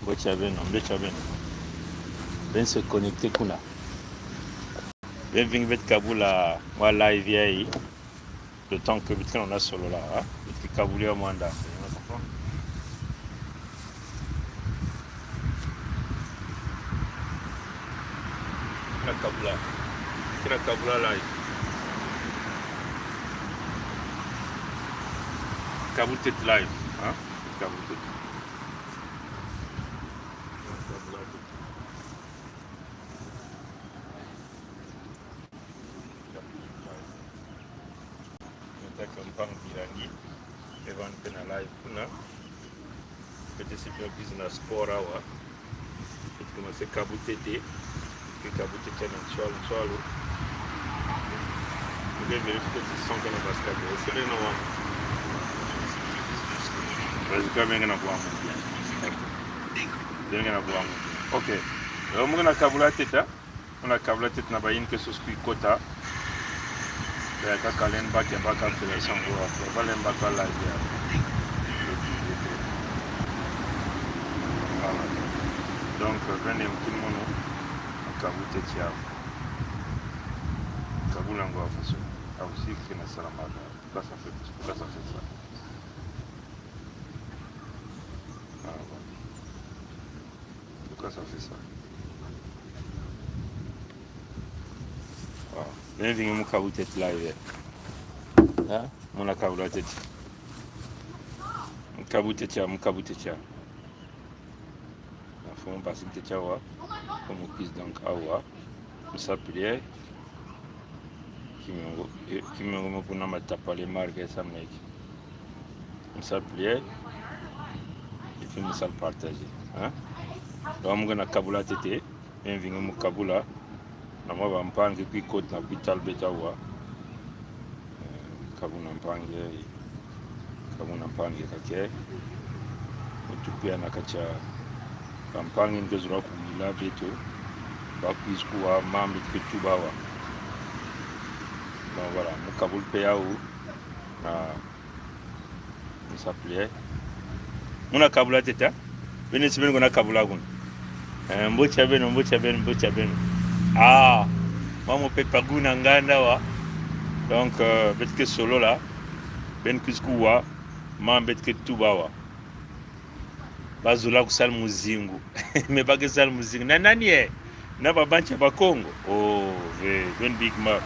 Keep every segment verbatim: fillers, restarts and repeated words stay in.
Mbote ya beno, mbote ya beno. Beno se connecter kuna. Beno vinghi beto kabula mwa live yayi. Le temps que beto kana solola, ha? Beto ke kabula mwanda. Kena kabula. Kena kabula live. Kabutet live, ha? Kabutet. Nataka mpangi Birangi, evan pena live kuna. Beto si bia business sport awa. Beto commencer kabu tete. Ke kabu tete na nswalu, nswalu. Nge vérifier si son kena basi kabisa. Est-ce que beno na bwa mo? Basi kabisa beno kena bwa mo bien. Beno kena bwa mo bien. Ok. Yo, mo kena kabula tete. Mo na kabula tete na bayinke susu kwi kota. Be kaka lenda baki ya baka fila sango wa. Ba lenda baka la ya. Voilà. Donc, euh, beno mkini mono. Kabu tete ya. Kabula ngo wa faso. Awu si kena sala mada. Pourquoi ça fait, pourquoi ça fait ça? Ah, bon. Pourquoi ça fait ça? Wow. Beno vinghi mo kabu tete live. Ha? Mo na kabula tete. Mo kabu tete ya, mo kabu tete ya. Na fo mo basi tete awa. Comme on puisse donc awa. Mo sa prier. Kimiongo, eh, kimiongo mo kuna matapale marque sa meki. Mo sa prier. Et puis mo sa partager. Hein? Donc, mo kena kabula tete. Beno vinghi mo kabula. Na mwa bampangi kwi kota na kwi tala beto awa. Eh, kabu na mpangi, eh, kabu na mpangi kake. Mo tupia na katia. Bampangi nke zulu kuwila beto. Ba kwiza kuwa, mambu beto ke tuba awa. Donc voilà, mo kabula pe yawu. Na Mo sa prier. Mo na kabula tete. Beno si beno kona kabula kuna. Eh, mbote ya beno, mbote ya beno, mbote ya beno. Ah, mama pepa kuna nganda wa. Donc, euh, beto ke solola. Beno kwiza kuwa. Mambu beto ke tuba awa. Ba zola kusala muzingu. Mais ba ke sala muzingu. Na nani e? Na babantu ya Bakongo. Oh, ve, beno bikima.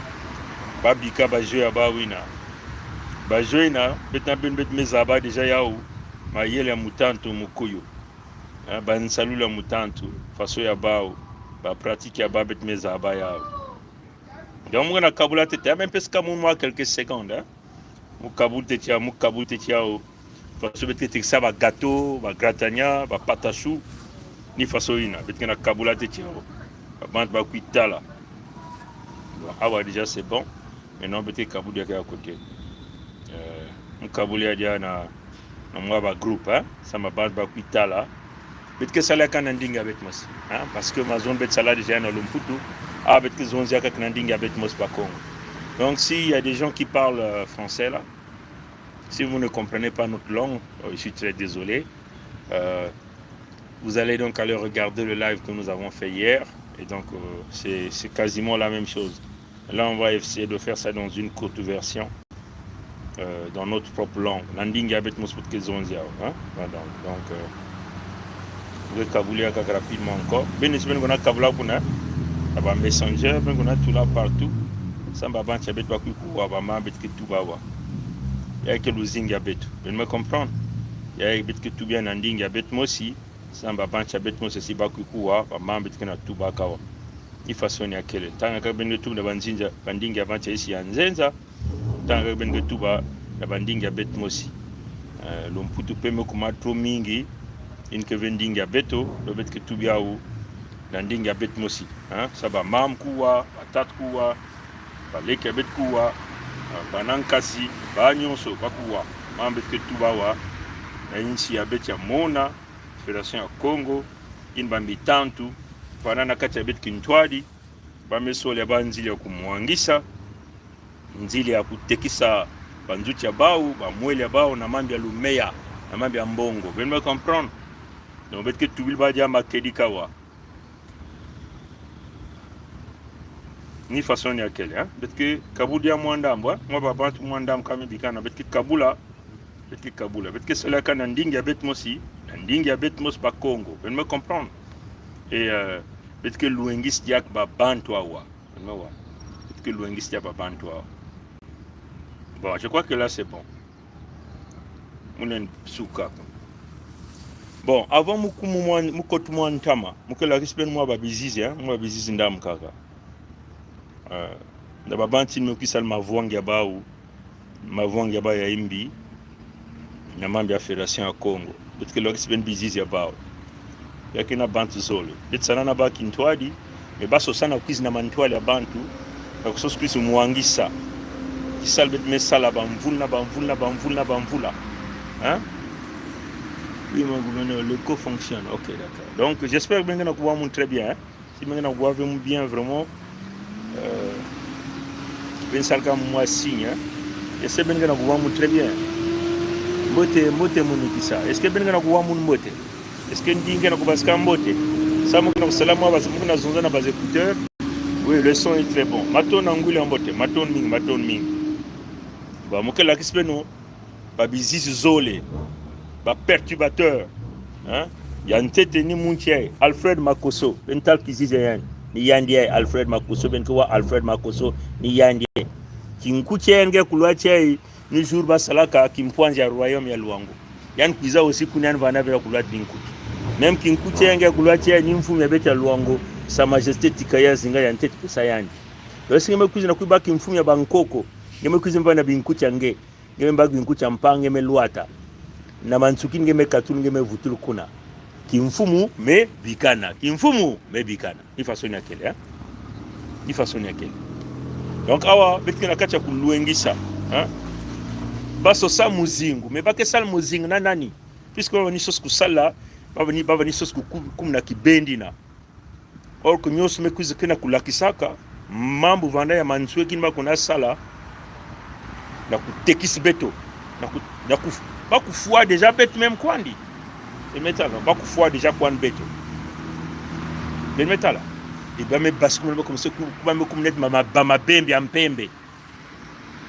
Ba bika ba jeux ya bawu yina. Ba jeux yina, beto na beno beto me zaba déjà yawu. Mayele ya mutantu mukuyu. Eh, bansalulu ya mutantu, faso ya bawu, ba pratique ya bawu beto me zaba yawu. Donc, mo kena kabula tete, même parce que mo mwa quelques secondes, hein. Mo kabula tete ya, mo kabula tete yawu. Faso beto ke tekisa ba gâteau, ba gratanya, ba pâte à choux. Ni faso yina, beto kena kabula tete yawu. Babantu ba kwi tala. Bon, awa déjà c'est bon. Maintenant, beto ke kabula diaka ya côté. Euh, mo kabula ya diaka na, na mwa ba groupe, hein. Samu babantu ba kwi tala. Beto ke sala kaka na ndinga ya beto mosi, hein, parce que mazono beto sala déjà na lumputu. Ah, beto ke zonza kaka na ndinga ya beto mosi Bakongo. Donc, s'il y a des gens qui parlent, euh, français là, si vous ne comprenez pas notre langue, euh, je suis très désolé. Euh, vous allez donc aller regarder le live que nous avons fait hier. Et donc, euh, c'est, c'est quasiment la même chose. Là, on va essayer de faire ça dans une courte version, euh, dans notre propre langue. Na ndinga ya beto mosi beto ke zonza yawu, hein? Voilà, donc, donc, euh, mo ke kabula ya kaka rapidement encore. Beno si beno kona kabula kuna, na ba messenger, beno kona tula partout. Samu babantu ya beto ba kwi kuwa, ba mambu beto ke tuba awa. Ya ke luzingu ya beto. Beno me comprendre. Ya beto ke tuba ya na ndinga ya beto mosi. Samu babantu ya beto mosi si ba kwi kuwa, ba mambu beto kena tubaka awa. Ni faso ni ya kele. Ntangwa kaka beno ke tuba na ba nzinza, ba ndinga ya bantu ya insi ya nzenza. Ntangwa kaka beno ke tuba na ba ndinga ya beto mosi. Eh, lumputu pe me kuma trop mingi, yinke ve ndinga ya beto, donc beto ke tuba yawu na ndinga ya beto mosi. Hein? Samu ba mama kuwa, ba tata kuwa, ba leke ya beto kuwa, eh, bana nkasi, bawu nyonso ba kuwa. Mambu beto ke tuba awa, na insi ya beto ya mona, Fédération ya Kongo, yina ba mitantu, bana na kati ya beto kintwadi, ba me sola ya bawu nzila ya kumwangisa, nzila ya kutekisa banzutu ya bawu, bamwela ya bawu, na mambu ya lumeya, na mambu ya mbongo. Beno me comprendre? Donc, beto ke tubil ba dia ma kedi kawa. Ni façon ya kele, hein? Beto ke kabu dia mwanda mbwa, mwa ba bantu mwanda mkame bikana, beto ke kabula, beto ke kabula, beto ke sala ka na ndinga ya beto mosi, na ndinga ya beto mosi Bakongo. Beno me comprendre. Et, euh, beto ke lwengisi diak ba bantu awa. Beno me wa. Beto ke lwengisi diak ba bantu awa. Bon, je crois que là, c'est bon. Mu nani suka. Bon, avant mu ku-, mu mwan-, mu kotu mwa ntama, mu ke lakisi beno mwa ba bizizi, hein, mwa ba bizizi ndamkaka. Euh, na ba bantu ni me kwiza sala mavwanga ya bawu, mavwanga ya bawu ya imbi, na mambu ya Fédération ya Kongo. Beto ke lakisi beno bizizi ya bawu. Ya kena bantu zole. Beto sana na ba kintwadi, mais ba sosa na kwiza na mantwadi ya bantu, na kusosa kwiza mwangisa. Kisala beto me sala ba mvula, na ba mvula, na ba mvula, na ba mvula. Hein? Oui, mon gouverneur, l'écho fonctionne. Ok, d'accord. Donc, j'espère que beno ke na kuwa munu très bien, hein? Si beno ke na kuwa ve munu bien, vraiment, euh, beno sala ka mwa signe, hein? Est-ce que beno ke na kuwa munu très bien? Mbote, mbote munu kisa. Est-ce que beno ke na kuwa munu mbote? Est-ce que ndinga ke na kubasika mbote? Samu mu ke na kusala mwa basi, mu ke na zonza na ba écouteurs. Oui, le son est très bon. Matondo nguli ya mbote, matondo mingi, matondo mingi. Bon, mu ke lakisi beno ba bizizi zole, ba perturbateurs, hein? Ya ntete ni muntu yayi, Alfred Makosso, beno tala kizizi ya yandi. Ni yandi yayi, Alfred Makosso, beno ke wa Alfred Makosso, ni yandi yayi. Kinkuti ya yandi nge kulwa tiayi, ni jour ba salaka kimpwanzi ya royaume ya Loango. Yandi kwiza aussi kuna, yandi vanda ve ya kulwa binkuti. Même kinkuti ya yandi nge kulwa tiayi ni mfumu ya beto ya Loango, Sa Majesté Tchicaya Zinga ya ntete pesa yandi. Yo si nge me kwiza na kwiza baki mfumu ya bankoko, nge me kwiza me vanda binkuti ya nge. Nge me baki binkuti ya mpangi, nge me lwata. Na mansukini nge me katula, nge me vutula kuna. Kimfumu me bikana. Kimfumu me bikana. Ni façon ya kele, hein? Ni façon ya kele. Donc, awa, beto ke na kati ya kulwengisa, hein? Ba sosa muzingu, mais ba ke sala muzingu na nani? Puisque ba vani sosa kusala, ba vani, ba vani sosa ku-, ku-, kumuna kibendina. Or que nyonso me kwiza ke na kulakisaka mambu vanda ya mansweki ni ba ke na sala, na kutekisa beto, na ku-, na ku-, ba kufwa déjà beto même kwandi. Beno me tala, ba kufwa déjà kwandi beto. Beno me tala. Et ba me basi kumuna, ba commencer ku-, ba me kumuna neti ma-, ma-, ba mabembe ya mpembe.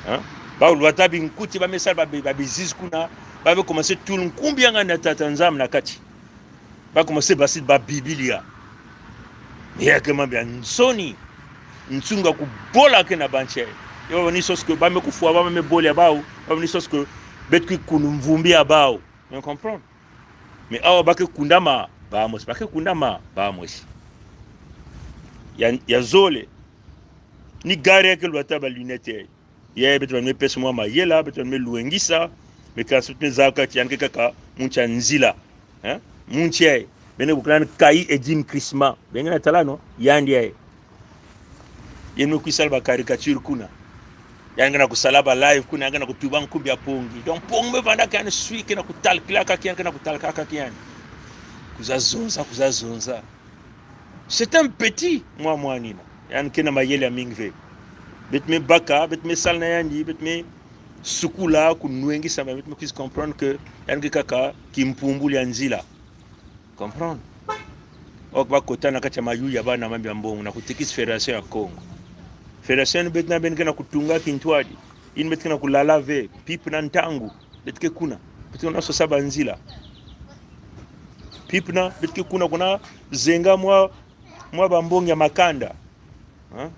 Hein? Ba lwata binkuti, ba me sala ba bi-, ba bizizi kuna, ba me commencer tula nkumbu ya ngana Tata Nzambi na kati. Ba commencer basisa ba Biblia. Mais ya ke mambu ya nsoni. Nsunga kubola ke na ba nsi. Yo, ba vani sosa que ba me kufwa, ba me bola ya bawu, ba vani sosa que beto ke kunu mvumbi ya bawu. Beno comprendre? Mais awa ba ke kundama ba mosi, ba ke kundama ba mosi. Ya, ya zole. Ni gari ya ke lwata ba lunette. Ya, beto vani me pesa mwa mayela, beto vani me lwengisa, mais kasi beto me zaba que yandi ke kaka muntu ya nzila. Hein? Muntu yayi, beno ke bokila ni Kayi Edine Christmas. Beno ke na tala no, yandi yayi. Yandi me kwiza sala ba caricature kuna. Yandi ke na kusala ba live kuna, yandi ke na kutuba nkumbu ya Pongi. Donc Pongi me vanda kaka yandi swi, ke na kutalkila kaka yandi, ke na kutalkaka kaka yandi. Kwiza zonza, kwiza zonza. C'est un petit, mwa mwanina. Yandi ke na mayele ya mingi ve. Beto me baka, beto me sala na yandi, beto me sukula, kunwengisa, mais beto me kwiza comprendre que yandi ke kaka kimpumbulu ya nzila. Comprendre? Ok, ba kota na kati ya mayuya ya bana mambu ya mbongo, na kutekisa Fédération ya Kongo. Fédération beto na beno ke na kutunga kintwadi. Yina beto ke na kulala ve, pip na ntangu. Beto ke kuna. Beto ke na sosa ba nzila. Pip na, beto ke kuna, kuna zenga mwa, mwa ba mbongo ya makanda. Hein?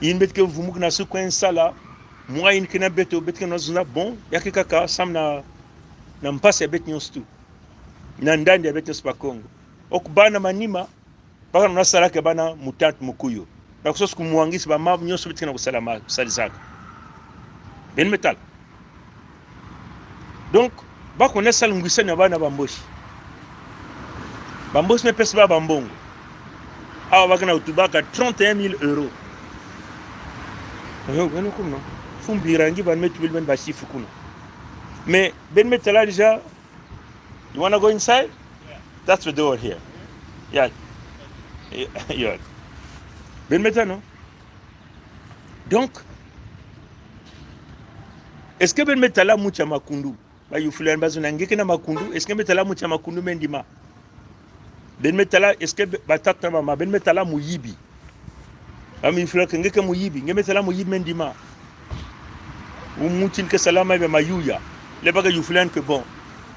Yina beto ke vumbuka na suku en sala. Mwa yina ke na beto, beto ke na zonza bon. Ya ke kaka, samu na, na mpasi ya beto nyonso tu. Na ndandi ya beto nyonso Bakongo. Ok, bana manima. Ba ke na salaka bana mutant mukuyu. Na kusosa kumwangisa ba mambu nyonso beto ke na kusala ma-, kusalisaka. Beno me tala. Donc, ba ke na sala ngwisani ya bana ba Mboshi. Ba Mboshi me pesa ba, ba mbongo. Awa ba ke na kutubaka trente et un mille euros. Oyo, beno kumona. Fumbi rangi bana me tubila beno ba chiffre kuna. Mais, beno me tala déjà, you wanna go inside? That's the door here. Yeah. Yeah. Beno me tala, non? Donc, est-ce que beno me tala muntu ya makundu? Bayufula yandi bazonza nge ke na makundu, est-ce que nge me tala muti ya makundu me ndima? Beno me tala, est-ce que ba tata na ba mama, beno me tala muyibi? Ba mi yufula ke nge ke muyibi, nge me tala muyibi me ndima? Ou muti ni ke sala mabi ya mayuya. Leba ke yufula yandi ke bon.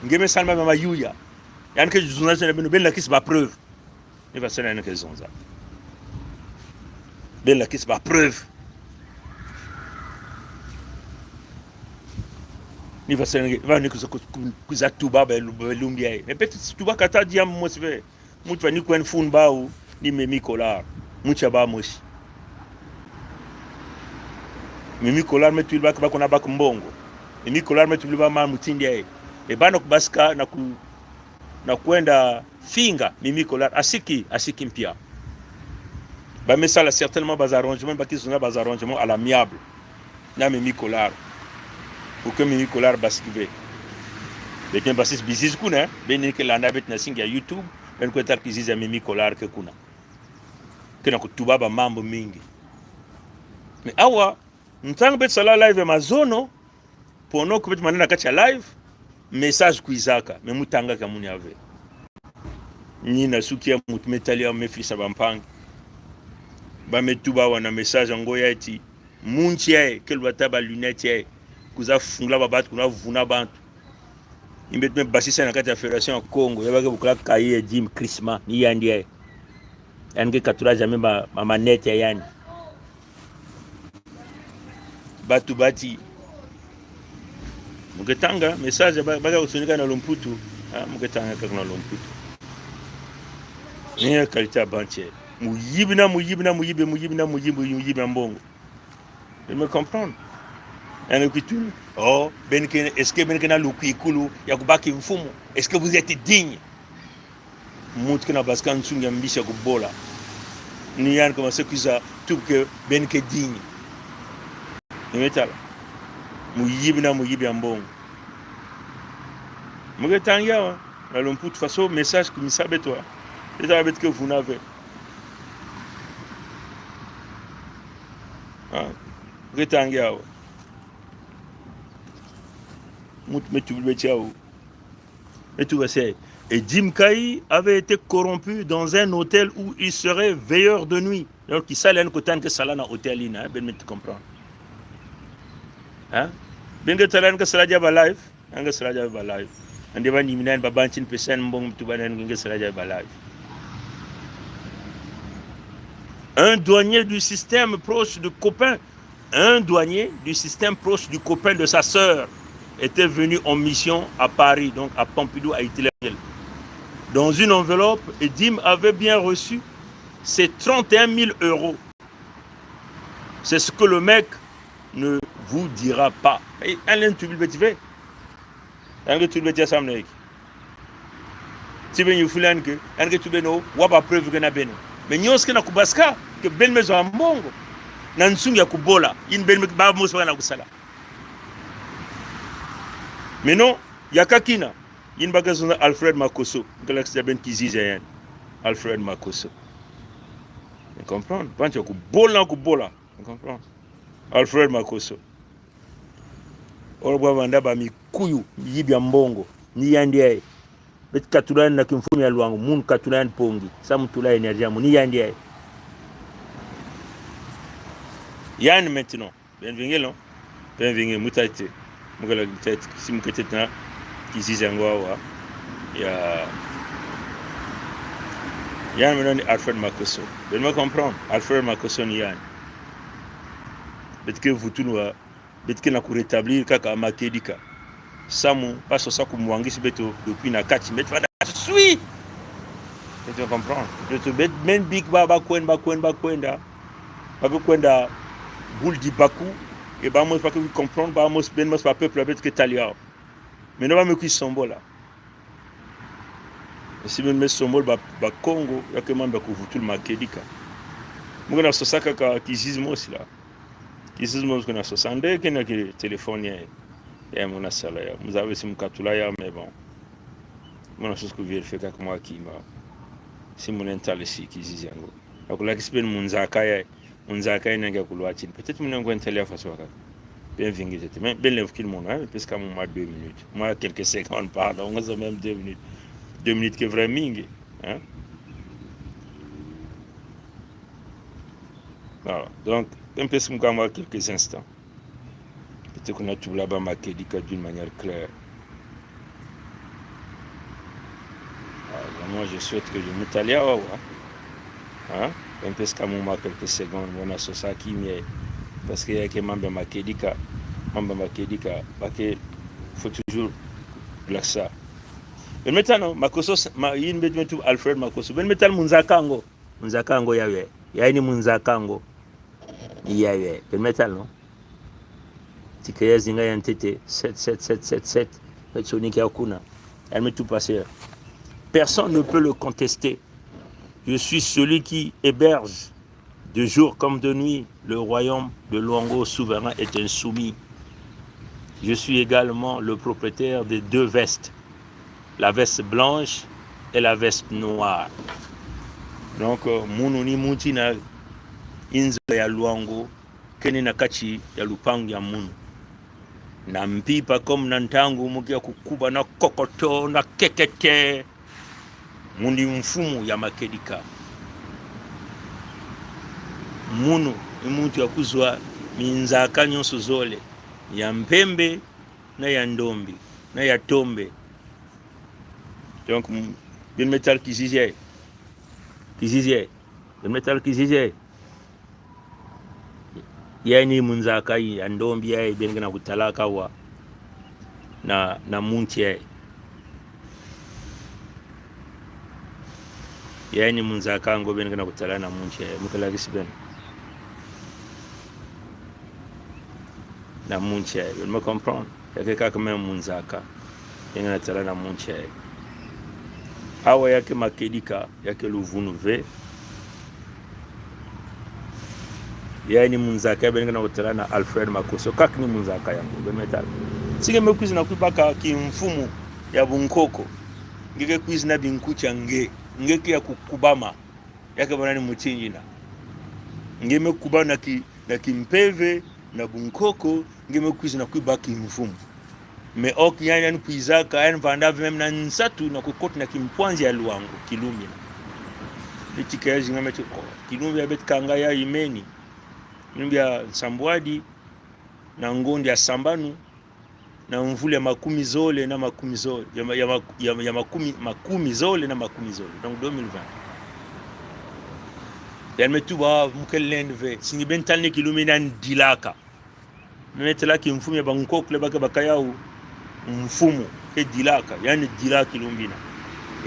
Nge me sala mabi ya mayuya. Yandi ke zonza zena beno, beno lakisa ba preuve. Ni va sala yandi ke zonza. Beno lakisa ba preuve. Ni va sala yandi, va ni kwiza ku-, ku-, kwiza tuba ba lu-, ba lumbu yayi. Mais peut-être tuba kata dia mosi ve. Muti va ni kwenda funda bawu, ni Mimi Colard. Muti ya bawu mosi. Mimi Colard me tubila ba ke, ba kona baka mbongo. Mimi Colard me tubila ba ma mutindu yayi. E bana kubasika na ku-, na kwenda finga Mimi Colard, asiki, asiki mpia. Ba me sala certainement ba arrangements, ba kwiza na ba arrangements à l'amiable na Mimi Colard. Pour que Mimi Colard basiki ve. Beto me basisa bizizi kuna, beno ni ke landa beto na singa ya YouTube, beno kwenda tala kizizi ya Mimi Colard ke kuna. Ke na kutuba ba mambu mingi. Mais awa, ntangu beto sala live ya mazono, pendant que beto manana kati ya live, message kwizaka, mais mutu atangaka munu ya ve. Ni na suki ya mutu me tali ya, me filisa bampangi. Ba me tuba awa na message ya ngo ya ti, muti yayi, ke lwata ba lunettes yayi, kwiza fungula ba bantu, kuna vuna bantu. Ni beto me basisa na kati ya Fédération ya Kongo, ya ba ke bokila cahier ya Jim Christmas, ni yandi yayi. Yandi ke katula jamais ba, ba manette ya yandi. Bantu ba ti. Mu ke tanga message ba, ba ke kusonika na lumputu. Ah, mu ke tanga kaka na lumputu. Ni ya qualité ya bantu yayi. Muyibi na muyibi na muyibi, muyibi na muyibi, muyibi ya mbongo. Beno me comprendre? Yandi kwiza tuni. Oh, beno ke, est-ce que beno ke na lukwikulu ya kubaki mfumu? Est-ce que vous êtes digne? Mutu ke na basika nsungi ya mbisi ya kubola. Ni yandi commencer kwiza tuba ke beno ke digne. Beno me tala. Muyibi na muyibi ya mbongo. Mu ke tangi awa na lumputu faso message kumisa beto. Beto, beto ke vuna ve. Ah, mu ke tangi awa. Mutu me tubila beto yawu. Me tuba se, et Jim Kayi avait été corrompu dans un hôtel où il serait veilleur de nuit. Donc, kisala yandi kota yandi ke sala na hôtel ina, eh, beno me comprendre. Hein? Beno ke tala yandi ke sala diawu ba live, yandi ke sala diawu ba live. Yandi ba ni mina yandi ba bantu ni pesa yandi mbongo, mu tuba yandi ke sala diawu ba live. Un douanier du système proche de copain Un douanier du système proche du copain de sa sœur était venu en mission à Paris, donc à Pompidou, à Ituilel. Dans une enveloppe, Edim avait bien reçu ses trente et un mille euros. C'est ce que le mec ne vous dira pas. Et elle, elle, tu veux, tu veux. Yandi ke tubila beto ya samu na yeki. Ti beno yufula yandi ke, yandi ke tubila beno, wa ba preuve ke na beno. Mais nyonso ke na kubasika, ke beno me zwa mbongo. Na nsungi ya kubola, yina beno me ba mosi ba na kusala. Maintenant, ya kaki na, yina ba ke zonza Alfred Makosso, nge lakisa beno kizizi ya yandi. Alfred Makosso. Vous comprenez? Bantu ya kubola, kubola. Vous comprenez? Alfred Makosso. Olo bwa banda ba mikuyu, miyibi ya mbongo. Ni yandi yayi. Beto katula yandi na kimfumu ya Loango, munu katula yandi pongi. Samu tula énergie ya munu, ni yandi yayi. Yandi maintenant. Beno vingilo. Beno vingilo, mu tâ tê. Mu kala tê tê, si mu ke tê tê na kizizi yango awa. Ya. Yandi maintenant ni Alfred Makosso. Beno me comprendre. Alfred Makosso ni yandi. Beto ke vutulu wa, beto ke na ku rétablir kaka makedika. Samu, ba sosa kumwangisa beto depuis na kati, beto fwana swi. Beto me comprendre. Beto, beto, même bik ba, ba kwenda, ba kwenda, ba kwenda. Ba be kwenda boule du Baku. Et ba mosi ba ke comprendre, ba mosi, beno mosi ba peuple, beto ke tali yawu. Maintenant ba me kwiza sombola. Si beno me sombola ba, ba Kongo, ya ke mambu ya kuvutulu makedika. Mu ke na sosa kaka kizizi mosi la. Kizizi mosi ke na sosa. Nde ke na ki téléphone ya. Ya mu na sala ya. Mu zaba si mu katula ya, mais bon. Mu na sosa ku vérifier kaka mwa kima. Si mu na ntale si kizizi yango. Akula kisi beno munzaka ya. Munzaka ya nange kulwa tini. Peut-être mu na ngwe ntale ya faso kaka. Beno vingi ntete. Mais beno lève ki mono, hein, parce que mwa deux minutes. Mwa quelques secondes, pardon, on a même deux minutes. Deux minutes ke vré mingi, hein. Voilà. Donc, beno pesa mwa quelques instants. Peut-être que na tubula ba makedika d'une manière claire. Ah, vraiment, je souhaite que je me talia, ouais, ouais. Hein? Beno pesa mwa quelques secondes, beno sosa kimia. Parce que ya ke mambu ya makedika, mambu ya makedika, parce que faut toujours glacer. Beno me tala, non, Makosso, ma, yini beto me tuba Alfred Makosso. Beno me tala munzaka ngo. Munzaka ngo yawe. Yayini munzaka ngo. Yawe. Beno me tala, non? Tika ya zinga ya ntete. Sept, sept, sept, sept, sept. Beto sonika kuna. Yayini me tuba passer. Personne ne peut le contester. Je suis celui qui héberge de jour comme de nuit, le royaume de Loango souverain et insoumis. Je suis également le propriétaire des deux vestes, la veste blanche et la veste noire. Donc, euh, munu ni muntina inzo ya Loango, keni na kati ya lupangu ya munu. Na mpimpa comme na ntangu mu ke ya kukuba na kokoto na kekete. Munu mfumu ya makedika. Munu i muntu ya kuzwa minzaka nyonso zole. Ya mpembe, na ya ndombi, na ya tombe. Donc, m-, beno me tala kizizi. Kizizi. Beno me tala kizizi. Yayini munzaka ya ndombi yayi beno ke na kutalaka awa na, na munti yayi. Yayini munzaka ngo beno ke na kutala na munti yayi. Mu ke lakisa beno. Na munti yayi. Beno me comprendre. Ya ke kaka même munzaka. Beno ke na tala na munti yayi. Awa ya ke makedika, ya ke luvunu ve. Yayini munzaka, beno ke na kutala na Alfred Makosso. Kaka ni munzaka yango, beno me tala. Si nge me kwiza na kubaka kimfumu ya bunkoko, nge ke kwiza na binkuti ya nge, nge ke ya kukubama. Ya ke bana ni mutindu yina. Nge me kubama na ki, na kimpeve, na bunkoko, nge me kwiza na kubaka kimfumu. Mais ok, yandi, yandi kwizaka, yandi vanda ve même na nsatu na kukota na kimpwanzi ya Loango, kilumbu yina. Ni tika ya zinga me ti, oh, kilumbu ya beto kanga ya imeni. Kilumbu ya nsambwadi, na ngonda ya sambanu, na mvula ya makumi zole na makumi zole, ya ma-, ya ma-, ya, ya makumi, makumi zole na makumi zole. Donc deux mille vingt. Yandi me tuba, mu ke lendi ve, si nge beno tala ni kilumbu yina yandi dilaka. Me tala kimfumu ya bankoko le ba ke baka yawu mfumu, ke dilaka, yandi dila kilumbu yina.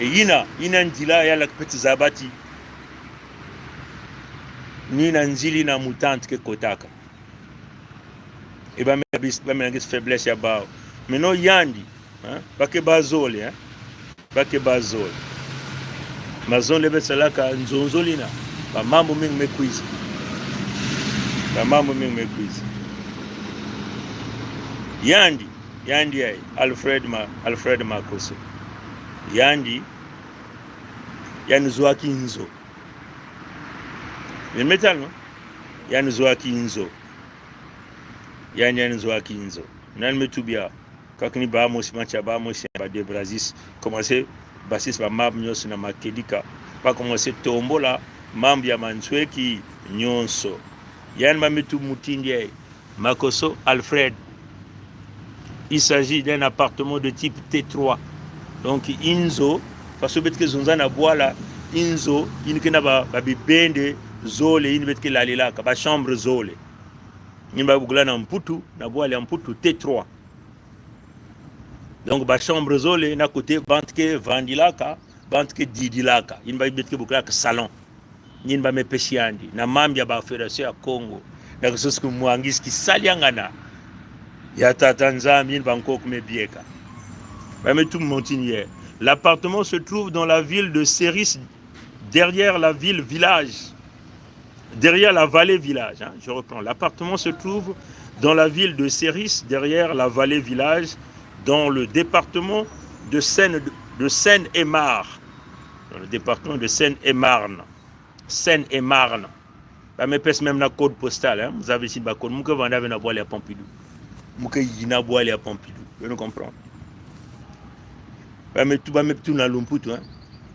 E yina, yina yandi dila ya laka peti zabati. Ni na nzili na mutante ke kotaka. E ba me bis-, ba me nangisa faiblesse ya bawu. Maintenant yandi, hein, ba ke bazole, hein. Ba ke bazole. Mazono le beto salaka nzonzolo yina. Ba mambu mingi me kwiza. Ba mambu mingi me kwiza. Yandi, yandi yayi, Alfred Ma-, Alfred Makosso. Yandi, yandi zwaki nzo. Beno me tala, non? Yandi zwaki nzo. Yandi, yandi zwaki nzo. Nani me tuba ya? Kaka ni bamosi, macha bamosi, ba de Brazzis. Commencer basisa ba mambu nyonso na makedika. Ba commencer tombula mambu ya mansweki nyonso. Yandi ba me tuba mutindu yayi. Makosso Alfred. Il s'agit d'un appartement de type T trois. Donc, inzo, faso beto ke zonza na bwala, inzo, yina ke na ba, ba bibende zole, yina beto ke lalelaka, ba chambre zole. Yina ba bokila na Mputu, na bwala ya Mputu, T trois. Donc, ba chambre zole, na côté, bantu ke vandilaka, bantu ke didilaka. Yina ba beto ke bokilaka salon. Yina ba me pesa yandi. Na mambu ya ba Fédération ya Kongo. Na kisosi kimwangisi kisaliangana. Ya Tata Nzambi, yina bankoko me bieka. Ba me tuba mutindu yayi. L'appartement se trouve dans la ville de Séris, derrière la ville village. Derrière la vallée village, hein, je reprends. L'appartement se trouve dans la ville de Séris, derrière la vallée village, dans le département de Seine, de Seine-et-Marne. Dans le département de Seine-et-Marne. Seine-et-Marne. Ba me pesa même na code postal, hein. Vous avez ici ba code. Mu ke vanda ve na bwala ya Pompidou. Mu ke yina bwala ya Pompidou. Beno comprendre? Ba me tu, ba me tu na lumputu, hein.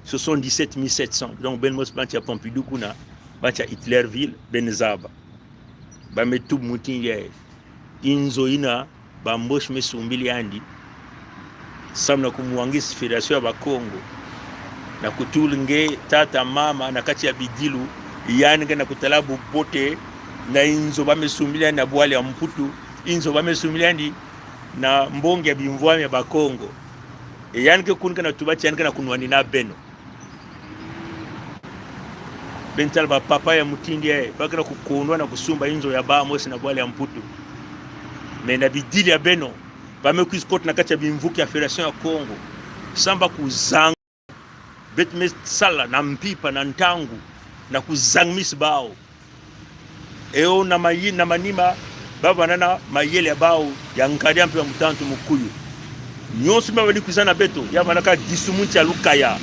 Soixante-dix-sept mille sept cents. Donc, beno mosi bantia Pompidou kuna, bantia Hitlerville, beno zaba. Ba me tu mutindu yayi. Inzo ina, ba Mboshi me sumbili yandi. Samu na kumwangisa fédération ya Bakongo. Na kutula nge tata mama na kati ya bidilu, yandi nge na kutala bubote, na inzo ba me sumbili yandi na bwala ya Mputu, inzo ba me sumbili yandi na mbongi ya bimvwama ya Bakongo. E yandi nge kuni ke na tuba ti yandi nge na kunwanina beno. Beno tala ba papa ya mutindu yayi, ba ke na kukondwa na kusumba inzo ya bawu mosi na bwala ya Mputu. Mais na bidilu ya beno, ba me kwiza kota na kati ya bimvuka ya Fédération ya Kongo. Samu ba kuzanga, beto me sala na mpimpa na ntangu, na kuzangimisa bawu. E yo na mayi-, na manima, ba bana na mayele ya bawu, ya nkadi ya mpe ya mutantu mukuyu. Nyonso mia bani kwiza na beto, ya bana ka disu munti ya lukaya.